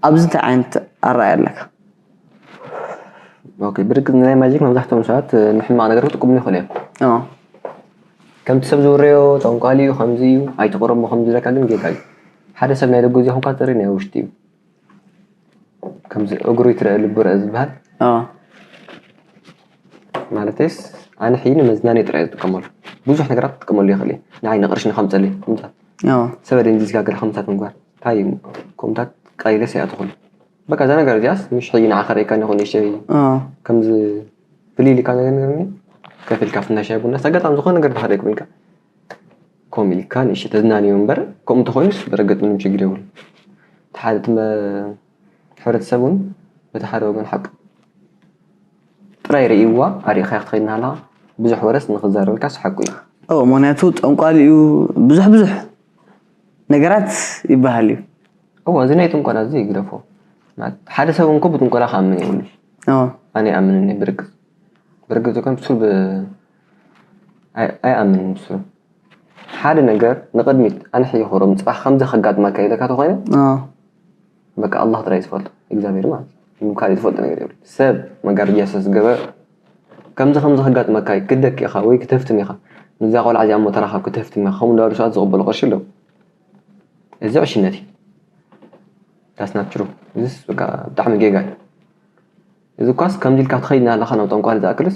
ኣብዚ እንታይ ዓይነት ኣረኣያ ኣለካ ኦኬ ብርግፅ ናይ ማጂክ መብዛሕትኦም ሰባት ንሕማቕ ነገር ክጥቀምሉ ይኽእሉ እዮም ኣዎ ከምቲ ሰብ ዝውረዮ ጠንቋሊ እዩ ከምዚ እዩ ኣይትቕረቦ ከምዚ ኢለካ ግን ጌጋ እዩ ሓደ ሰብ ናይ ደገ ዚኹንካ ጥሪ ናይ ውሽጢ እዩ ከምዚ እግሩ ይትረአ ልቡ ረአ ዝበሃል ኣዎ ማለተይስ ኣነ ሕይ ንመዝናነይ ጥራይ ዝጥቀመሉ ብዙሕ ነገራት ክጥቀመሉ ይኽእል እየ ንዓይ ንቕርሺ ንኸምፀለይ ምታት ኣዎ ሰብ ኣደንዚዝካ ገለ ከምታት ምግባር እንታይ እዩ ከምታት ቀሊለ ሰይኣትኹሉ በቃ እዛ ነገር እዚኣስ ምሽ ሕይ ንዓኸ ርእካ ንኹ ንእሽተይ ኣዎ ከምዚ ፍልይ ኢልካ ነገር ነገርኒ ከፊልካ ፍና ሻይ ቡና ኣጋጣሚ ዝኾነ ነገር ድሓደ ክብልካ ከምኡ ኢልካ ንእሽተይ ተዝናንዮ እምበር ከምኡ እንተኾይኑስ ብርግፅ ምንም ችግር የብሉ እቲ ሓደ እቲ መ- ሕብረተሰብ እውን በቲ ሓደ ወገን ሓቂ ጥራይ ርእይዋ ኣሪእኻያ ክትኸይድ እናሃለኻ ብዙሕ ወረስ ንኽዛረበልካስ ሓቁ እዩ ኦ ምክንያቱ ጠንቋሊ እዩ ብዙሕ ብዙሕ ነገራት ይበሃል እዩ እዎ እዚ ናይ ጥንቆላ እዚ ይግደፎ ማለት ሓደ ሰብ እንኮ ብጥንቆላ ክኣምን የብሉ ኦ ኣነ ይኣምንን እየ ብርግፅ ብርግፅ እኮ ብሱል ብ- ኣይ- ኣይኣምንን ብሱል ሓደ ነገር ንቕድሚት ኣነ ሕይኹሮም ፅባሕ ከምዚ ከጋጥመካ ኢለካ ተኾይነ ኦ በቃ ኣላህ ጥራይ ዝፈልጦ እግዚኣብሔር ማለት እዩ ካልእ ዝፈልጦ ነገር የብሉ ሰብ መጋረጃ ስለ ዝገበረ ከምዚ ከምዚ ከጋጥመካ እዩ ክደክ ኢኻ ወይ ክትህፍትም ኢኻ ንዛ ቆልዓ እዚኣ እሞ ተራኻብ ክትህፍትም ኢኻ ከምኡ እንዳበሉ ሰባት ዝቕበሉ ቅርሺ ኣለዉ እዚ ዕሽነት እዩ that's not true እዚስ በቃ ብጣዕሚ ጌጋ እዩ እዚ እኳስ ከምዚ ኢልካ ትኸይድ እናሃለኻ ናብ ጠንቋሊ ዝኣክልስ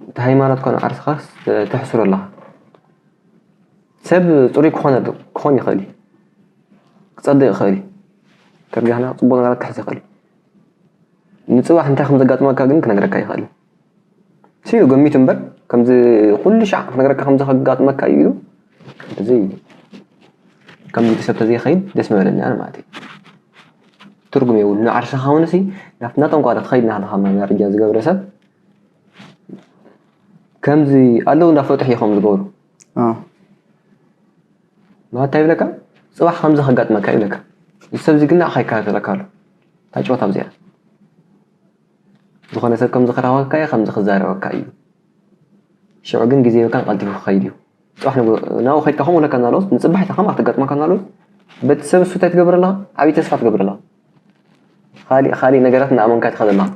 እቲ ሃይማኖትካ ንዓርስኻስ ተሕስሮ ኣለኻ ሰብ ፅሩይ ክኾነ ክኾን ይኽእል እዩ ክፀድቕ ይኽእል እዩ ተርጋህና ፅቡቅ ነገራት ክሕዝ ይኽእል እዩ ንፅባሕ እንታይ ከም ዘጋጥመካ ግን ክነግረካ ይኽእል እዩ ሲሉ ገሚቱ እምበር ከምዚ ኩሉ ሻዕ ክነግረካ ከምዚ ከጋጥመካ እዩ ኢሉ እዚ ከምዚ ኢሉ ሰብ ተዘይኸይድ ደስ ምበለኒ ኣነ ማለት እዩ ትርጉም የብሉ ንዓርስኻ እውን ሲ ናብቲ ናጠንቋሪ ትኸይድ ናሃለኻ መጋረጃ ዝገብረ ሰብ ከምዚ ኣለዉ እንዳፈጥሑ እዮም ዝገብሩ ኣዎ ማለት እንታይ ይብለካ ፅባሕ ከምዚ ከጋጥመካ ይብለካ እዚ ሰብዚ ግን ንዓኻ ይከታተለካ ኣሎ እንታይ ጨወታ ኣብዚኣ ዝኾነ ሰብ ከምዚ ክረኸበካ እዩ ከምዚ ክዛረበካ እዩ ሽዑ ግን ግዜ የብልካን ቀልጢፉ ክኸይድ እዩ ፅባሕ ንግሆ ናብኡ ከይድካ ከምኡ ለካ እናለውስ ንፅባሕ ኢልካ ከምኣ ክትገጥመካ እናለውስ በቲ ሰብ እሱ እንታይ ትገብር ኣለኻ ዓብዪ ተስፋ ትገብር ኣለኻ ካሊእ ካሊእ ነገራት እናኣመንካ ትኸድ ኣለኻ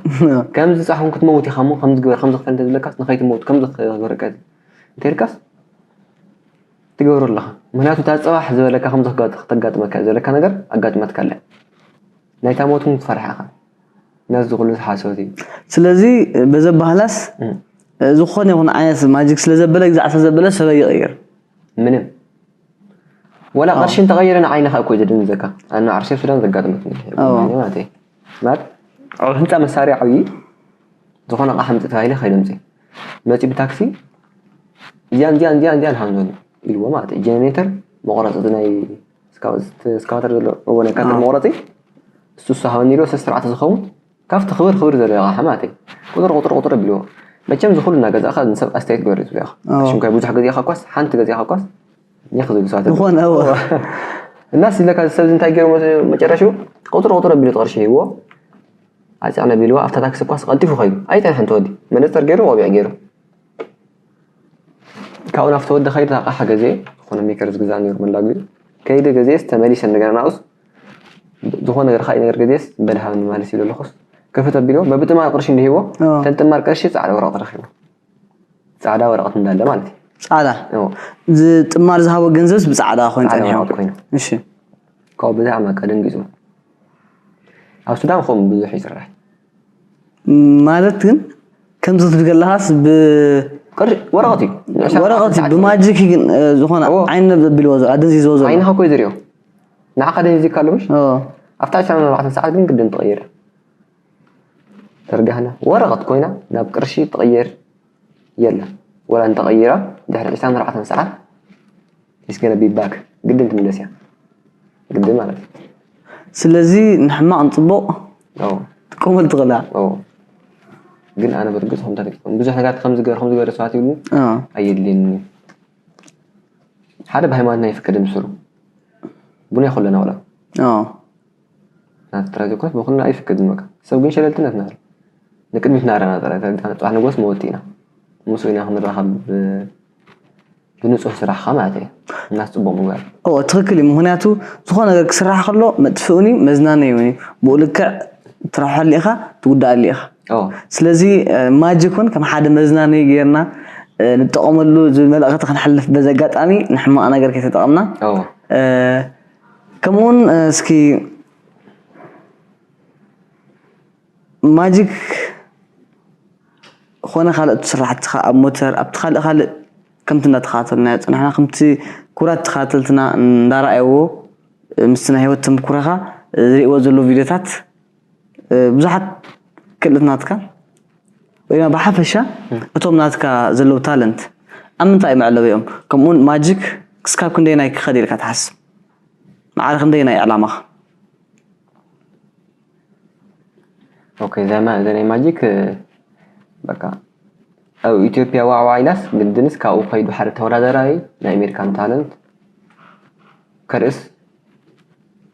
ከምዚ ፃሕኹም ክትመውት ኢኻ እሞ ከምዚ ግበር ከምዚ ክፈል እንተዝብለካስ ንኸይትመውት ከምዚ ክበረካ እንተልካስ ትገብሮ ኣለኻ ምክንያቱ እታ ፅባሕ ዝበለካ ከምዚ ክተጋጥመካ ዘለካ ነገር ኣጋጥመትካ ኣለ ናይታ ሞት እውን ትፈርሓ ኢኻ ናስ ዝኹሉ ዝሓሰበት እዩ። ስለዚ በዘባህላስ ዝኾነ ይኹን ዓይነት ማጂክ ስለዘበለ ግዛዕ ስለዘበለ ሰበይ ይቕይር። ምንም ወላ ቅርሺ እንተቐይረ ንዓይ ንኻ እኮ ዘድን ዘካ ኣነ ዓርሰ ሱዳን ዘጋጥመት ማለት ማለት ኣብ ህንፃ መሳርያ ዓብዪ ዝኾነ ቃ ሓምፅ ተባሂለ ከይደምፅ መፂ ብታክሲ እዚያን እዚያን እዚያን እዚያን ሃም ዘሎ ኢልዎ ማለት እዩ። ጀነሬተር መቑረፂ ናይ ስካዋተር ዘሎ እዎ ናይ ካተር መቑረፂ እሱ እሱ ሃበኒ ኢልዎ ሰስተ ኣርባዕተ ዝኸውን ካብቲ ክብር ክብር ዘሎ ኣቕሓ ማለት እዩ። ቁፅር ቁፅር ቁፅር ኣቢልዎ መቸም ዝኹሉ እናገዛእኻ ንሰብ ኣስተያየት ግበር እዩ ዝብለካ። ሽምካይ ብዙሕ ገዚእኻ ኳስ ሓንቲ ገዚእኻ ኳስ ይኽ ዝብል ሰባት ኣለዉ። ዝኾነ እዎ እናስ ኢለካ እዚ ሰብ እዚ እንታይ ገይሩ መ- መጨረሽኡ ቁፅር ቁፅር ኣቢሉ እቲ ቅርሺ ሂብዎ ኣፅዕነ ቢልዎ ኣብታ ታክሲ ኳስ ቀልጢፉ ከይዱ ኣይፀንሐን ተወዲ መነፀር ገይሩ ቆቢዕ ገይሩ ካብኡ ናብቲ ወዲ ከይዱ ኣቕሓ ገዜ ዝኾነ ሜከር ዝግዛእ ነይሩ መላጉ ከይደ ገዜስ ተመሊሰ እንደገና ናብስ ዝኾነ ነገር ካይ ነገር ገዜስ በልሃብኒ ማለት ኢሉ ኣለኹስ ክፍት ኣቢልዎ በብጥማር ቅርሺ እንዲሂዎ ኦ። ተን ጥማር ቅርሺ ፃዕዳ ወረቐት ረኺቡ ፃዕዳ ወረቐት እንዳለ ማለት እዩ ጻዕዳ ኦ። ዝጥማር ዝሃቦ ገንዘብስ ብጻዕዳ ኮይኑ ፃዕዳ ጸኒሑ ወረቐት ኮይኑ እሺ ካብኡ ብዛዕባ ቀደንጊጹ ኣብ ሱዳን ኸም ብዙሕ ይስራሕ ማለት ግን ከምዚ ክትብል ከለኻስ ብ ቅርሺ ወረቐት እዩ ንዕሻ ወረቐት እዩ ሰዓት ብማጂክ ግን እ፣ ዝኾነ እዎ። ዓይኒ ነብሎ ዘሎ ኣደንዚዝዎ ዘሎ ዓይንኻ እኮ እዩ ዝሪኦ ንዓኻ ደንዚዝካ ኣሎ ምሽ ኦ፣ ኣብታ ዕስራን ኣርባዕተን ሰዓት ግን ግድን ትቐይር ተርጋህና ወረቐት ኮይና ናብ ቅርሺ ትቐየር የለን ወላ እንተቐይራ ድሕሪ ዕስራን ኣርባዕተን ሰዓት is gonna be back ግድን ትምለስ እያ ግድን ማለት እዩ ስለዚ ንሕማቕ ንፅቡቕ ኦ ትጥቀመሉ ትኽእላ ኦ ግን ኣነ ብርግፅ ከምታት ይጥቀም ብዙሕ ነገራት ከም ዝገር ከም ዝገር ሰባት ይብሉ ኦ፣ ኣየድልየኒ ሓደ ብሃይማኖትና ይፍቀድ ምስሩ ቡና ይኮለና ወላ ኦ፣ ናት ጥራይ ዘይኮነስ ብኩልና ኣይፍቀድን በቃ ሰብ ግን ሸለልትነት ናር ንቅድሚት ናረና ጥራይ ተረድካ ንፅባሕ ንጎስ መወቲ ኢና ምስኡ ኢና ክንራኸብ ብ- ብንፁህ ስራሕካ ማለት እዩ እናስ ፅቡቅ ምግባር ኦ፣ ትኽክል እዩ። ምኽንያቱ ዝኾነ ነገር ክስራሕ ከሎ መጥፍኡን እዩ መዝናነዩን እዩ። ብኡ ልክዕ ትረብሐሉ ኢኻ ትጉዳኣሉ ኢኻ። ኦ ስለዚ ማጂክ እውን ከም ሓደ መዝናነይ ጌርና እ፣ ንጠቐመሉ ዝብል መልእኽቲ ክንሕልፍ በዚ ኣጋጣሚ ንሕማቕ ነገር ከይተጠቐምና ኦ እ፣ ከምኡ እውን እ፣ እስኪ ማጂክ ኾነ ካልኦት ስራሕትኻ ኣብ ሞተር ኣብቲ ካልእ ካልእ ከምቲ እንዳተኸታተልናዮ ፀናሕና ከምቲ ክቡራት ተኸታተልትና እንዳረኣይዎ ምስቲ ናይ ህይወት ተምኩረኻ ዝርእይዎ ዘለዉ ቪድዮታት ብዙሓት ክእለት ናትካ ወይ ድማ ብሓፈሻ እቶም ናትካ ዘለዉ ታለንት ኣብ ምንታይ መዕለቢ እዮም ከምኡውን ማጂክ ክስካብ ክንደይ ናይ ክኸድ ኢልካ ትሓስብ ማዕረ ክንደይ ናይ ዕላማኻ ኦኬ ዘማ ዘናይ ማጂክ በቃ ኣብ ኢትዮጵያ ዋዕዋ ኢላስ ግድንስ ካብኡ ከይዱ ሓደ ተወዳደራይ ናይ ኣሜሪካን ታለንት ከርእስ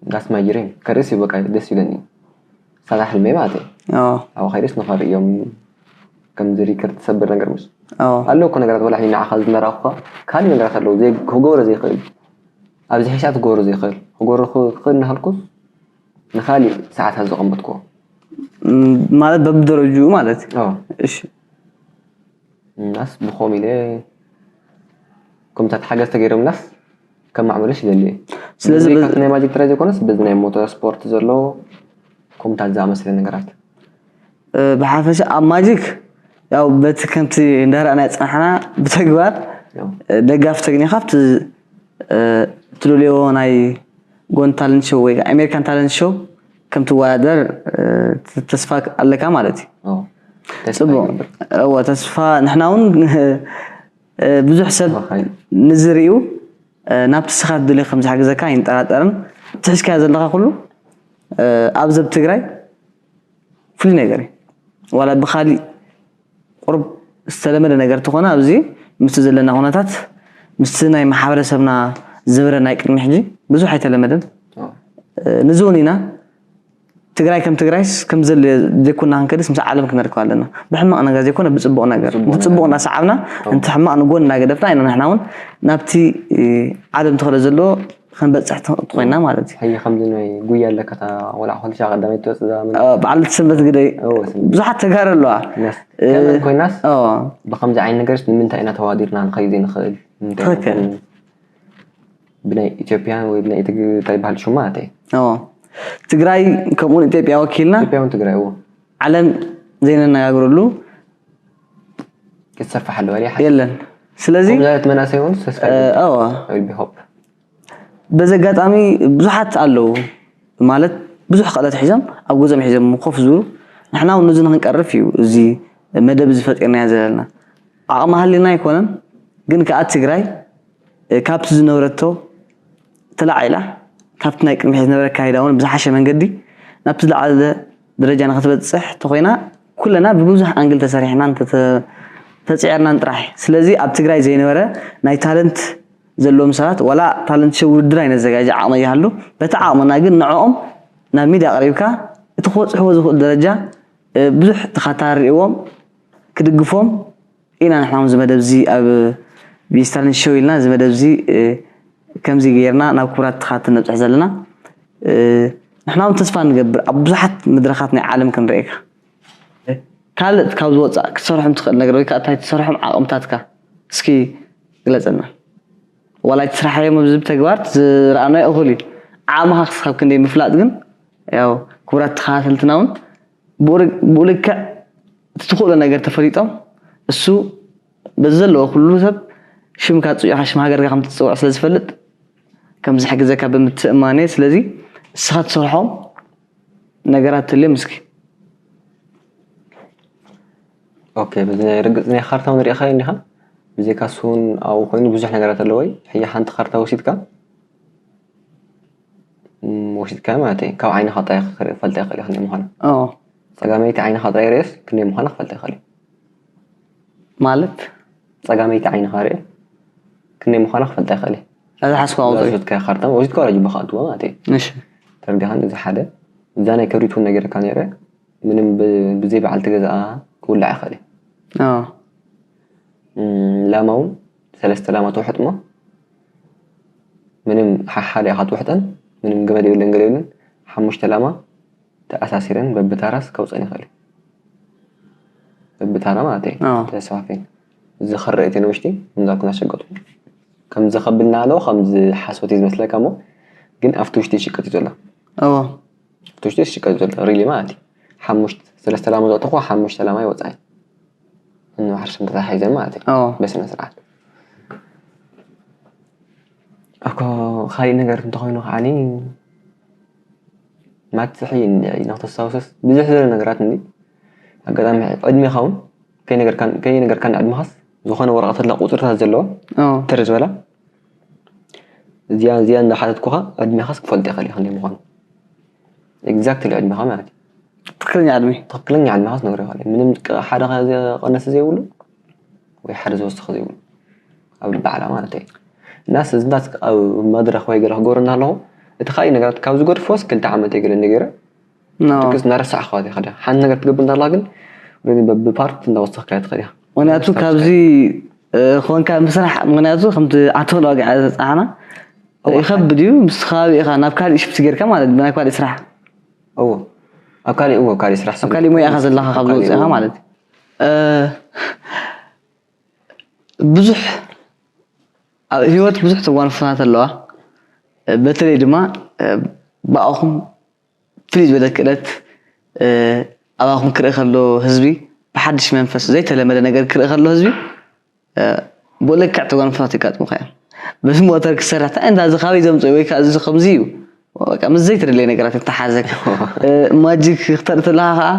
that's my dream ከርእስ እዩ በቃ ደስ ይለኒ ሳዳ ሕልመይ ማለት እዩ ኦ ኣብ ከይደስ ንኸርእዮም ከምዚ ሪከርድ ትሰብር ነገር ምስ ኦ ኣሎ እኮ ነገራት ወላ ንዓኻ ዝመራኹኻ ካልእ ነገራት ኣለዉ ዘይ ክገብሮ ዘይኽእል ኣብዚ ሕሻ ክገብሮ ዘይኽእል ክገብሮ ክኽእል እናሃልኩ ንኻሊእ ሰዓታት ዘቐመጥክዎ ማለት በብደረጅኡ ማለት እዩ ኦ እሺ እናስ ብኸም ኢለ ከምታት ሓገዝ ተገይሮምናስ ከማዕበለሽ ይደሊ ስለዚ በዚ- ካብቲ ናይ ማጂክ ጥራይ ዘይኮነስ በዚ ናይ ሞተር ስፖርት ዘሎ ከምታት ዝኣመስለ ነገራት ብሓፈሻ ኣብ ማጂክ ያው በቲ ከምቲ እንዳረኣና ይፅናሕና ብተግባር ያው ደጋፊ ተግኒ ካብቲ ትልልዮ ናይ ጎን ታለንት ሾው ወይ ኣሜሪካን ታለንት ሾው ከም ትወዳደር ተስፋ ኣለካ ማለት እዩ ኦ ተስፋ ፅቡቅ ይገብር። እወ ተስፋ ንሕና እውን ብዙሕ ሰብ ተወካይ። ንዝርእዩ ናብቲ ስኻ ትደልዮ ከም ዝሓግዘካ ኣይንጠራጠርን ትሕዝካዮ ዘለካ ኩሉ ኣብዚ ኣብ ትግራይ ፍሉይ ነገር እዩ ዋላ ብካሊእ ቁሩብ ዝተለመደ ነገር ተኾነ ኣብዚ ምስቲ ዘለና ኩነታት ምስቲ ናይ ማሕበረሰብና ዝብረ ናይ ቅድሚ ሕጂ ብዙሕ ኣይተለመደን ኦ ንዚ እውን ኢና ትግራይ ከም ትግራይስ ከም ዘለ ዘይኮና ክንከድስ ምስ ዓለም ክነርከብ ኣለና ብሕማቕ ነገር ዘይኮነ ብፅቡቕ ነገር ብፅቡቕ ነገር። ብፅቡቕ እናሰዓብና ኦ። እንተ ሕማቕ ንጎን እናገደፍና ኢና ንሕና እውን ናብቲ ዓለም ተኸለ ዘለዎ ክንበፅሕ ትኾይና ማለት እዩ ሕጂ ከምዚ ናይ ጉያ ኣለካ እታ ቆልዓ ኮልሻ ቀዳመይቲ ትወፅእ እዛ መን- እ፣ በዓል ሰንበት ግደይ እዎ፣ ሰንበት። ብዙሓት ተጋሩ ኣለዋ ነስ- እ፣ ከመን ኮይናስ ኦ፣ ብከምዚ ዓይነት ነገርስ ንምንታይ ኢና ተዋዲርና ንኸይ ዘይንኽእል ንምንታይ ኢና ትኽክል። ከም ብናይ ኢትዮጵያን ወይ ብናይ ትግ- እንታይ ይበሃል ሽሙ ማለት እዩ ኦ። ትግራይ ከምኡውን ኢትዮጵያ ወኪልና ኢትዮጵያ እውን ትግራይ እዎ ዓለም ዘይነነጋግረሉ ክትሰፋሕ ኣለዋ ዲያ የለን። ስለዚ ከምዛት መናሰይ እውን ተስፋ እ፣ ይገብር። ኣዋ I will be hope በዚ ኣጋጣሚ ብዙሓት ኣለዉ ማለት ብዙሕ ክእለት ሒዞም ኣብ ገዞም ሒዞም ኮፍ ዝብሉ ንሕና እውን ነዚ ንክንቀርፍ እዩ እዚ መደብ እዚ ፈጢርናዮ ዘለና። ዓቕሚ ሃሊና ኣይኮነን ግን ከዓ ትግራይ እ፣ ካብቲ ዝነበረቶ ተላዒላ ካብቲ ናይ ቅድሚ ሕዚ ዝነበረ ኣካይዳ እውን ብዝሓሸ መንገዲ ናብቲ ዝለዓለ ደረጃ ንክትበፅሕ ተኮይና ኩለና ብብዙሕ ኣንግል ተሰሪሕና እንተተ- ተፅዒርናን ጥራሕ። ስለዚ ኣብ ትግራይ ዘይነበረ ናይ ታለንት ዘለዎም ሰባት ዋላ ታለንት ሸው ውድድር ኣይነዘጋጅ ዓቕሚ ይሃሉ በቲ ዓቕምና ግን ንዕኦም ናብ ሚድያ ኣቕሪብካ እቲ ክበፅሕዎ ዝኽእሉ ደረጃ እ፣ ብዙሕ ተኻታሪዎም ክድግፎም ኢና ንሕና እዚ መደብ እዚ ኣብ ቢስታልን ሸው ኢልና እዚ መደብ እዚ እ፣ ከምዚ ጌርና ናብ ክቡራት ተኻተልቲ ነብፅሕ ዘለና እ፣ ንሕና እውን ተስፋ ንገብር ኣብ ብዙሓት መድረኻት ናይ ዓለም ክንረኤካ ካልእ ካብ ዝወፃእ ክትሰርሖም ትኽእል ነገር ወይ ከዓ እንታይ ትሰርሖም ዓቕምታትካ እስኪ ግለፀልና ዋላ እቲ ስራሕ እዮም ኣብዚ ብተግባር ዝረኣናዮ እኹል እዩ ዓቕምኻ ክስኻብ ክንደይ ምፍላጥ ግን ያው ክቡራት ተኸታተልትና እውን ብኡ ልክዕ እቲ ትኽእሎ ነገር ተፈሊጦም እሱ በዚ ዘለዎ ኩሉ ሰብ ሽምካ ፅዑኻ ሽም ሃገርካ ከም ትፅውዕ ስለ ዝፈልጥ ከም ዝሕግዘካ ብምትእማን እየ ስለዚ እስኻ ትሰርሖም ነገራት ትልዮም እስኪ ኦኬ በዚ ናይ ርግፅ ናይ ካርታ እውን ሪኢኻዮ እንዲኻ ብዘይካ እሱ እውን ኣብኡ ኮይኑ ብዙሕ ነገራት ኣለዎ እዩ ሕያ ሓንቲ ካርታ ወሲድካ ም፣ ወሲድካዮ ማለት እዩ ካብ ዓይንኻ ጥራይ ክርኢ- ክፈልጣ ይኽእል እዩ ክንደይ ምዃና ኦ ፀጋመይቲ ዓይንኻ ጥራይ ርእስ ክንደይ ምዃና ክፈልጣ ይኽእል እዩ ማለት ፀጋመይቲ ዓይንኻ ርእ ክንደይ ምዃና ክፈልጣ ይኽእል እዩ እዚ ሓስኳ ኣውፅኡ ወሲድካዮ ካርታ ወሲድካ ወላ ጅባኻ ኣትዎ ማለት እዩ እሺ ተረዲኻን እዚ ሓደ እዛ ናይ ክብሪት እውን ነጊረካ ነይረ ምንም ብ- ብዘይ በዓልቲ ገዛኣ ክውላዕ ይኽእል እዩ ኦ እም፣ ላማ እውን ሰለስተ ላማ ትውሕጥ እሞ ምንም ሓሓደ ኢኻ ትውሕጠን ምንም ገመድ የብለን ገለ የብለን ሓሙሽተ ላማ ተኣሳሲረን በብታራስ ከውፀን ይኽእል እዩ በብታራ ማለት እዩ ኣዎ። ተሰፋፊን እዚ ክረአ እቲ ንውሽጢ እንዳልኩ እናሸቀጡ ከምዚ ከብልና ኣለዎ ከምዚ ሓሶት እዩ ዝመስለካ እሞ ግን ኣብቲ ውሽጢ ይሽቀጥ እዩ ዘሎ እዎ ትሽቲ ሽቀጥ ዘሎ ሪሊ ማለት እዩ ሓሙሽተ ሰለስተ ላማ ዘውጥኹ ሓሙሽተ ላማ ይወፃ እዩ እንባሕር ሽምብታ ሓይዘን ማለት እዩ ኦ በስነ ስርዓት እኮ ካሊእ ነገር እንተኮይኑ ከዓኒ ማትሒ ንክተስታውሰስ ብዙሕ ዝበለ ነገራት እ ኣጋጣሚ ዕድሜኻ እውን ከይነገርካን ዕድሜኻስ ዝኾነ ወረቐት ላ ቁፅርታት ዘለዎ ኦ ተር ዝበላ እዚኣ እዚኣ እንዳሓተትኩኻ ዕድሜኻስ ክፈልጥ ይኽእል ይኽእል ምዃኑ ኤግዛክትሊ ዕድሜኻ ማለት እዩ ትክክለኛ ዕድሜ ትክክለኛ ዕድሜኻስ ነግሮ ይኽእል እዩ ምንም ሓደ ዝቐነሰ ዘይብሉ ወይ ሓደ ዝወሰኸ ዘይብሉ ኣብ ልቢ ዓላ ማለት እዩ እናስ እዝናት ኣብ መድረኽ ወይ ገለ ክገብሩ እናለኹ እቲ ካልእ ነገራት ካብ ዝገድፎስ ክልተ ዓመት የገለ ነገረ ኖ ድቅስ እናረሳዕ ክኸት ይኸደ ሓንቲ ነገር ትገብር እንዳላ ግን ብፓርት እንዳወሰኽካ ትኸድ ኢኻ ምክንያቱ ካብዚ እ፣ ክኾንካ ምስራሕ ምክንያቱ ከምቲ ኣቶ ዋጋ ዘፃሓና ይኸብድ እዩ ምስ ከባቢ ኢኻ ናብ ካሊእ ሽፍት ጌርካ ማለት ብናይ ካሊእ ስራሕ እዎ ኣብ ካሊእ እዎ ካልእ ስራሕ ኣብ ካሊእ ሞያኻ ዘለኻ ካብ ዝወፅእኻ ማለት እዩ እ፣ ብዙሕ ኣብ ህይወት ብዙሕ ተጓንፎታት ኣለዋ እ፣ በተለይ ድማ እ፣ ብኣኹም ፍልይ ዝበለ ክእለት እ፣ ኣባኹም ክርኢ ከሎ ህዝቢ ብሓድሽ መንፈስ ዘይተለመደ ነገር ክርኢ ከሎ ህዝቢ እ፣ ብኡ ልክዕ ተጓንፎታት የጋጥሙኻ እዮም በዚ ሞተር ክሰርሕ እንታይ እንዳ እዚ ካበይ ዘምፅኦ ወይ ከዓ እዚ ከምዚ እዩ በቃ ምስ ዘይተደለየ ነገራት የተሓዘ እ፣ ማጂክ ክተርኢ ተለካ ከዓ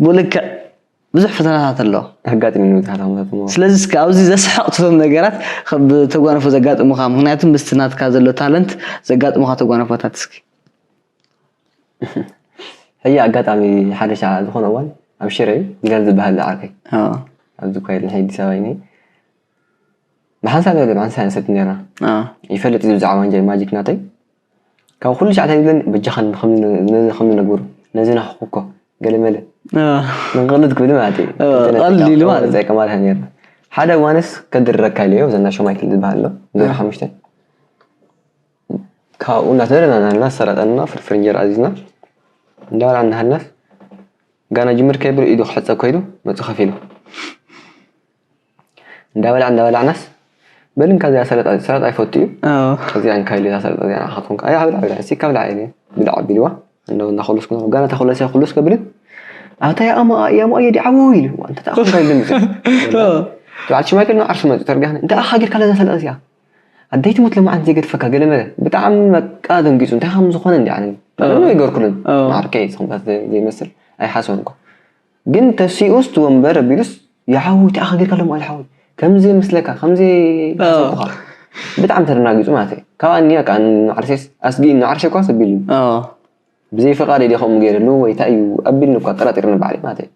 ብኡ ልክዕ ብዙሕ ፈተናታት ኣሎ ኣጋጢሙኒ ብዙሓት ዓመታት እሞ ስለዚ እስከ ኣብዚ ዘስሕቕ ትብሎም ነገራት ከም ተጓንፎ ዘጋጥሙኻ ምክንያቱ ምስቲ ናትካ ዘሎ ታለንት ዘጋጥሙኻ ተጓንፎታት እስኪ ሕጂ ኣጋጣሚ ሓደ ሻዕ ዝኾነ እዋን ኣብ ሽረ እዩ ሚላን ዝበሃል ዓርከይ ኣዎ። ኣብዚ ኳይል ንሐይ ኣዲስ ኣበባ ይነ ብሓንሳብ ዝበለ ብሓንሳብ ንሰቲ ነርና ኣዎ። ይፈልጥ እዩ ብዛዕባ ማንጃ ማጂክ ናተይ ካብ ኩሉ ሻዕታ ይብለኒ በጃኻ ነዚ ከም ነግብሩ ነዚ ናኽኩ እኮ ገለ መለ ኣዎ። ንቕልጥ ክብል ማለት እዩ ኣዎ፣ ቀሊል ኢሉ ማለት እዩ። ከማልካ ነርና ሓደ እዋንስ ከድረካ ኢለዮ ዘና ሸማይክል ዝበሃል ኣሎ ዘር ሓሙሽተ ካብኡ እናተደለና እናሰረጠና ፍርፍር እንጀራ ኣዚዝና እንዳበላዕ እናሃልናስ ጋና ጅምር ከይብሉ ኢዱ ክሕፀብ ከይዱ መፁ ከፊሉ እንዳበላዕ እንዳበላዕናስ በልንካ እዚኣ ሰለጣ ሰለጣ ይፈቱ እዩ ኣዎ። እዚኣ እንካይሉ እዛ ሰለጣ እዚኣ ንዓኻ ትኾንካ ኣይ ብላ ብላ እስቲ ካብ ላዕ ኢለ ብላዕ ኣቢልዋ እንዳበልና ኩሉስ ክነብሩ ጋና ተኹለሰ ኩሉስ ከብልን ኣታ ያማ ያማ የዲ ዓው ኢሉ። "እንተ ተኣኹም ካይልም ይዘ። በዓል ሽማግል ነው ዓርሱ መጡ ተርጋህነ። እንተ ኣኻ ጌርካ ለዛ ሰለቀስ ያ። ኣደይ ትሙት ለማዓን ዘይገድፈካ ገለ መለ። ብጣዕሚ በቃ ደንጊጹ። እንታይ ከም ዝኾነ እንዲ ኣነ። ምንም ኣይገርኩልን። ኣዎ። ማዕርከይ፣ ዝኾንታት ዘይመስል። ኣይሓሰብን እኮ። ግን ተሲኡስ ትወንበር ኣቢሉስ፣ "ያው እቲ ኣኻ ጌርካ ለማዓል ሓወይ። ከምዚ ምስለካ፣ ከምዚ ሓሰብኩኻ." ብጣዕሚ ተደናጊጹ ማለት እዩ። ካብ ኣኒያ ከኣ ንዓርሴስ ኣስጊ ንዓርሴ እኳ ሰቢሉ። ኣዎ። ብዘይ ፍቓድ ድየ ከምኡ ገይረሉ ወይ እንታይ እዩ ኣቢልኒ እኳ ጠራጢርኒ ባዕለይ ማለት እዩ።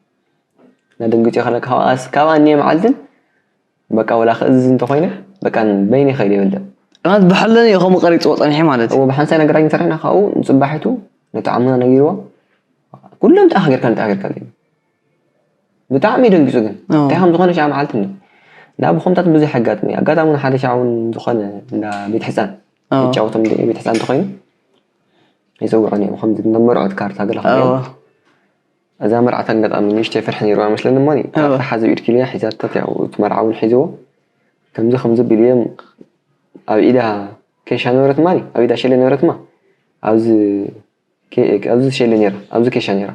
እና ደንጊጸ ከለካ ካብ ኣስ-፣ ካብ ኣኒየ መዓልትን በቃ ወላ ክእዝዝ እንተኾይነ በቃ በይኒ ከይደ ይበልዕ። ማለት ብሓለኒ እዩ ከምኡ ቀሪጽዎ ጸኒሐ ማለት እዩ። እዎ ብሓንሳእ ነገራት እንሰርሕና ካብኡ ንጽባሒቱ ነቲ ዓሙና ነጊርዎ። "ኩሎም እንታይ ጌርካ እንታይ ጌርካ?" ኢሉ። ብጣዕሚ ደንጊጹ ግን። ኣዎ። እንታይ ከም ዝኾነ ሻዕ መዓልቲ እንዲ። እና ብኸምታት ብዙሕ ኣጋጥመ እዩ። ኣጋጣሚ እውን ሓደ ሻዕ እውን ዝኾነ እንዳ ቤት ሕጻን ኣዎ። ይጫወቶም እንዲ ቤት ሕጻን እንተኾይኑ ይጽውዑኒ እዮም። ከምዚ እንደ መርዑት ካርታ ገለ ክሪኦም። ኣዎ። እዛ መርዓት ኣጋጣሚ ንእሽተይ ፍርሒ ነይርዋ መስለኒ እሞ፣ ኣዎ። ካርታ ሓዚ ኢድኪ ኢለያ ሒዛታ፣ ያው እቲ መርዓ እውን ሒዝዎ። ከምዚ ከምዚ ቢሉ እዮም ኣብ ኢዳ ኬሻ ነበረት ማኒ፣ ኣብ ኢዳ ሸሌ ነበረት ማ፣ ኣብዚ ኬ-፣ ኣብዚ ሸሌ ነይራ፣ ኣብዚ ኬሻ ነይራ።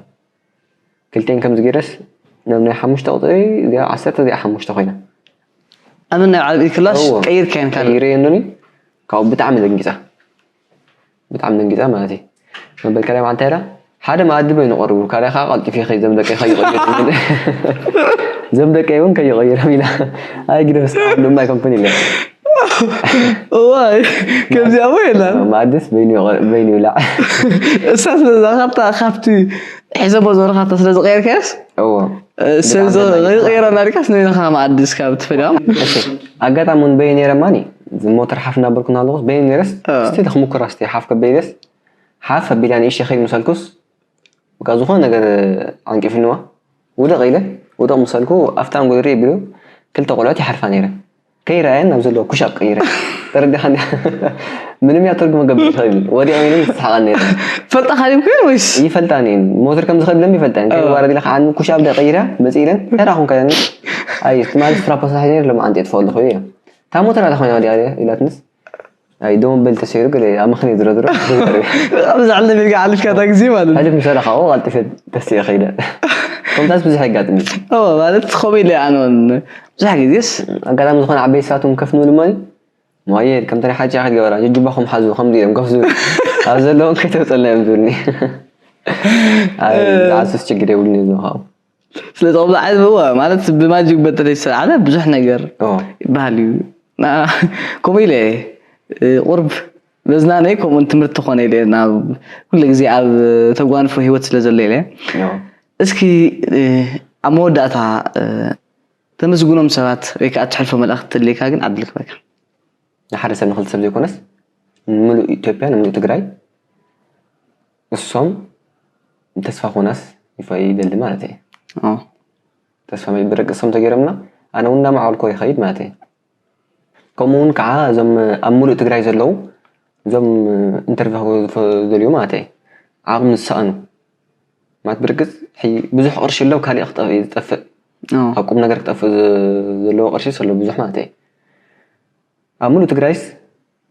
ክልቲኤን ከምዚ ገይረስ ናብ ናይ ሓሙሽተ ቁጽሪ፣ እዚኣ ዓሰርተ፣ እዚኣ ሓሙሽተ ኮይና። ኣመን ናይ ዓቢ ክላሽ እዎ። ቀይርካየን ካልእ? ቀይረየን ዶኒ፣ ካብኡ ብጣዕሚ ደንጊጻ። ብጣዕሚ ደንጊጻ ማለት እዩ። መበል ካልኣይ መዓልቲ ኢላ፣ ሓደ መኣዲ በይኑ ቀሪቡ፣ ካልኣይ ከዓ ቀልጢፈ ይኸይድ፣ ዘም ደቀይ ከይቀይሮም ኢለ። ዘም ደቀይ እውን ከይቀይሮም ኢላ። ኣይ ግደፍ፣ እስካብ ድማ ኣይኮንኩን ኢለ። እዋይ፣ ከምዚኣ እሞ የላን። መኣድስ በይኑ ይቐ-፣ በይኑ ይብላዕ። እሳ ስለ እዛ ካብታ፣ ካብቲ ሒዘሞ ዝነበረ ካብታ ስለ ዝቐየርካያስ? እዎ። እ፣ ስለ ብጣዕሚ ዝ-፣ ዘናግዕ። ዘይቐየረና ዲካስ ንበይንኻ መኣዲ እስካብ ትፈልያ? እሺ፣ ኣጋጣሚ እውን በይኑ ነይረ ማኒ፣ ሞተር ሓፍ እናበልኩ እናሃለኹስ በይኑ ነይረስ፣ እ። ስቲል ክምኩራ ስቲ ሓፍ ከበይለስ፣ ሓፍ ኣቢላ ንእሽተይ ከይድ ምሰልኩስ፣ በቃ ዝኾነ ነገር ዓንቂፉኒዋ። ውደቕ ኢለ፣ ውደቕ ምሰልኩ፣ ኣፍታ ኣንጎድሪ ቢሉ፣ ክልተ ቆልዑት ይሓልፋ ነይረ። ከይረኣየን ናብ ዘለዎ ኩሻብ ቀይረ። ተረዲኻኒ? ምንም እያ ትርጉም መገበር ይኽእል። ወዲቐ ኢለን ዝስሓቓ ነይረ። ፈልጣ ካሊም ኩን ወይስ? ይፈልጣን እየን። ሞተር ከም ዝኸድ ብደንብ ይፈልጣ እየን። ከይዋረድ ኢለ ከዓ ኩሻብ ደ ቀይረ፣ መፂእ ኢለን፣ ተራኹም ከለን፣ ኣይ፣ ትማሊ ስትራፖ ስራሕ ነይረ፣ ሎማዓንቲ የጥፍኦ ኣለኹ እየ። እታ ሞተር ኣታ ኮይና ወዲኣ ኢላትንስ? ኣይ፣ ደሞ በል ተሰይሩ ገለ ኣመኽንዮ ድሮ ድሮ። ኣብ ዛዕለ ቤልካ ሓሊፍካ እታ ግዜ ማለት እዩ። ሕልፍ ምሰለ ካብኡ ቀልጢፈ ተስየ ከይደ። ከምታስ ብዙሕ የጋጥም እዩ። እዎ፣ ማለት ከምኡ ኢለ ኣነ እውን ብዙሕ ግዜስ ኣጋጣሚ ዝኾነ ዓበይቲ ሰባት እውን ከፍ ንብል እሞ፣ "ዋየ፣ ከምተን ሓጫ ክትገበራ፣ ጅጅባኹም ሓዙ፣ ከምዚ እዮም ከፍ ዝብል። ኣብ ዘለዎም ከይተውፀልና እዮም" ዝብልኒ። ኣይ፣ ዝዓስስ ችግር የብሉን እዩ ዝብሉ ካብኡ። ስለ ዝቕባዕ ህዝቢ፣ እወ፣ ማለት ብማጂክ በተለይ ዝተልዓለ ብዙሕ ነገር እዎ። ይበሃል እዩ። ና-፣ ከምኡ ኢለ እየ፣ እ፣ ቁርብ መዝናነይ ከምኡውን ትምህርቲ ኮነ ኢለ ናብ ኩሉ ግዜ ኣብ ተጓንፎ ህይወት ስለ ዘሎ ኢለ። እዎ። እስኪ፣ እ፣ ኣብ መወዳእታ፣ እ፣ ተመስግኖም ሰባት ወይ ከዓ እትሕልፎ መልእኽቲ ተልዩካ ግን ዕድል ክበካ። ንሓደ ሰብ ንኽልተ ሰብ ዘይኮነስ፣ ንምሉእ ኢትዮጵያ፣ ንምሉእ ትግራይ፣ እሶም ተስፋ ክኾናስ ይፈ-፣ ይደሊ ማለት እየ። ኦ። ተስፋ መ-፣ ብደቂ እሶም ተገይሮምና፣ ኣነ እውን እናማዕበልኮ ይኸይድ ማለት እየ። ከምኡ እውን ከዓ እዞም ኣብ ምሉእ ትግራይ ዘለዉ፣ እዞም ኢንተርቪው ክገ-፣ ዝፈ-፣ ዝደልዩ ማለት እየ። ዓቕሚ ዝሰኣኑ። ማለት ብርግፅ፣ ሕይ-፣ ብዙሕ ቅርሺ ኣሎ፣ ካሊእ ክጠፍ-፣ ዝጠፍእ። ኦ። ኣብ ቁም ነገር ክጠፍእ ዘ-፣ ዘለዎ ቅርሺ ኣሎ ብዙሕ ማለት እየ። ኣብ ሙሉእ ትግራይስ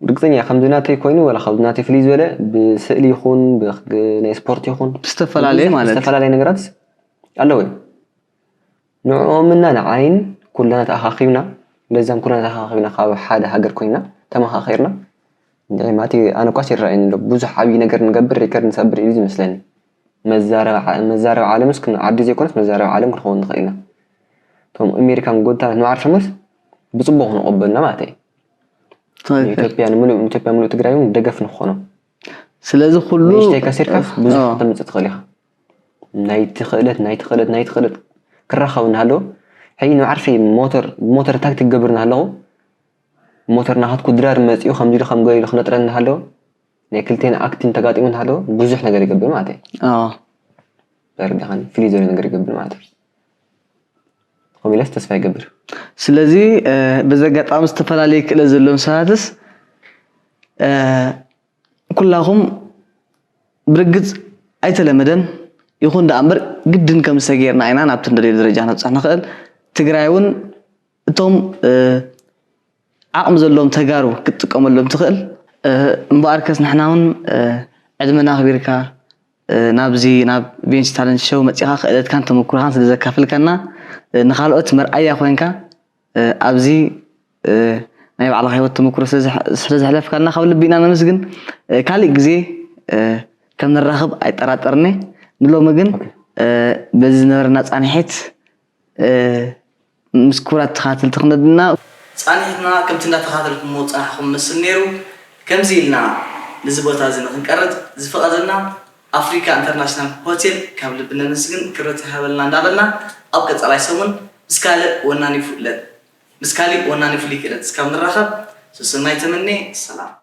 ርግፀኛ እየ፣ ከምዚ ናተይ ኮይኑ፣ ወላ ካብዚ ናተይ ፍልይ ዝበለ ብስእሊ ይኹን፣ ብክ-፣ ናይ ስፖርት ይኹን፣ ዝተፈላለየ ብብዙሕ ማለት። ዝተፈላለየ ነገራት ኣለዉ እዮም። ንዕኦምና ንዓይን ኩልና ተኣኻኺብና፣ ለዛም ኩልና ተኣኻኺብና ካብ ሓደ ሃገር ኮይና ተመኻኺርና፣ ንዒ ማቲ ኣነ እኳስ ይረኣየኒ ኣሎ። ብዙሕ ዓብዪ ነገር ንገብር፣ ሪከርድ ንሰብር እዩ ዝመስለኒ። መዛረቢ ዓ-፣ መዛረቢ ዓለምስ ክን-፣ ዓዲ ዘይኮነስ መዛረቢ ዓለም ክንኸውን ንኽእል ኢና። እቶም ኣሜሪካን ጎንታታት ንባዕርሶምስ ብፅቡቕ ክንቐበልና ማለት እዩ። ትኽክል። ንኢትዮጵያ ንምሉእ፣ ንኢትዮጵያ ምሉእ ትግራይ እውን ደገፍ ንክኾኖም። ስለዚ ኩሉ ንእሽተይ ከሲርካስ ብዙሕ ኣዎ። ከተምፅእ ትኽእል ኢኻ። ናይቲ ክእለት፣ ናይቲ ክእለት፣ ናይቲ ክእለት ክራኸብ እናሃለዎ፣ ሕጂ ንባዕርሰይ ሞተር፣ ሞተር ታክቲክ ክገብር እናሃለኹ፣ ሞተር ናኻትኩ ድራር መፂኡ ከምዚ ኢሉ ከም ገለ ኢሉ ክነጥረ እናሃለዎ፣ ናይ ክልቴና ኣክቲን ተጋጢሙ እናሃለዎ፣ ብዙሕ ነገር ይገብር ማለት እዩ። ኣዎ። ተረዲኻኒ? ፍልይ ዝበለ ነገር ይገብር ማለት እዩ። ከምኡ ኢለስ ተስፋ ይገብር። ስለዚ፣ እ፣ በዚ ኣጋጣሚ ዝተፈላለየ ክእለት ዘለዎም ሰባትስ፣ እ፣ ኩላኹም ብርግጽ ኣይተለመደን ይኹን ደኣ እምበር፣ ግድን ከም ዝተገይርና ኢና ናብቲ እንደልዮ ደረጃ ነብጽሕ ንኽእል። ትግራይ እውን እቶም፣ እ፣ ዓቕሚ ዘለዎም ተጋሩ ክትጥቀመሎም ትኽእል። እ፣ እምበኣርከስ ንሕና እውን፣ እ፣ ዕድመና ኣኽቢርካ፣ ናብዚ ናብ ቬንስ ታለንት ሸው መፂኻ ክእለትካን ተመኩሮኻን ስለ ዘካፈልካና ንኻልኦት መርኣያ ኮይንካ ኣብዚ ናይ ባዕልኻ ህይወት ተመኩሮ ስለ ዘሕለፍካልና ካብ ልቢ ኢና ነመስግን። ካሊእ ግዜ ከም ንራኸብ ኣይጠራጠርኒ። ንሎሚ ግን በዚ ዝነበረና ፃንሒት ምስ ክቡራት ተኸታተልቲ ክነድና። ፃንሒትና ከምቲ እንዳተኸታተልኩሞ ዝፀናሕኩም መስል ነይሩ። ከምዚ ኢልና ነዚ ቦታ እዚ ንክንቀርፅ ዝፈቐደልና ኣፍሪካ ኢንተርናሽናል ሆቴል ካብ ልቢ ነመስግን። ክብረት ይሃበልና እንዳበልና ኣብ ቀፃላይ ሰሙን ምስ ካልእ ወናኒ ፍለት ምስ ካሊእ ወናኒ ፍሉይ ክእለት እስካብ ንራኸብ ሰሰናይ ተመኔ። ሰላም።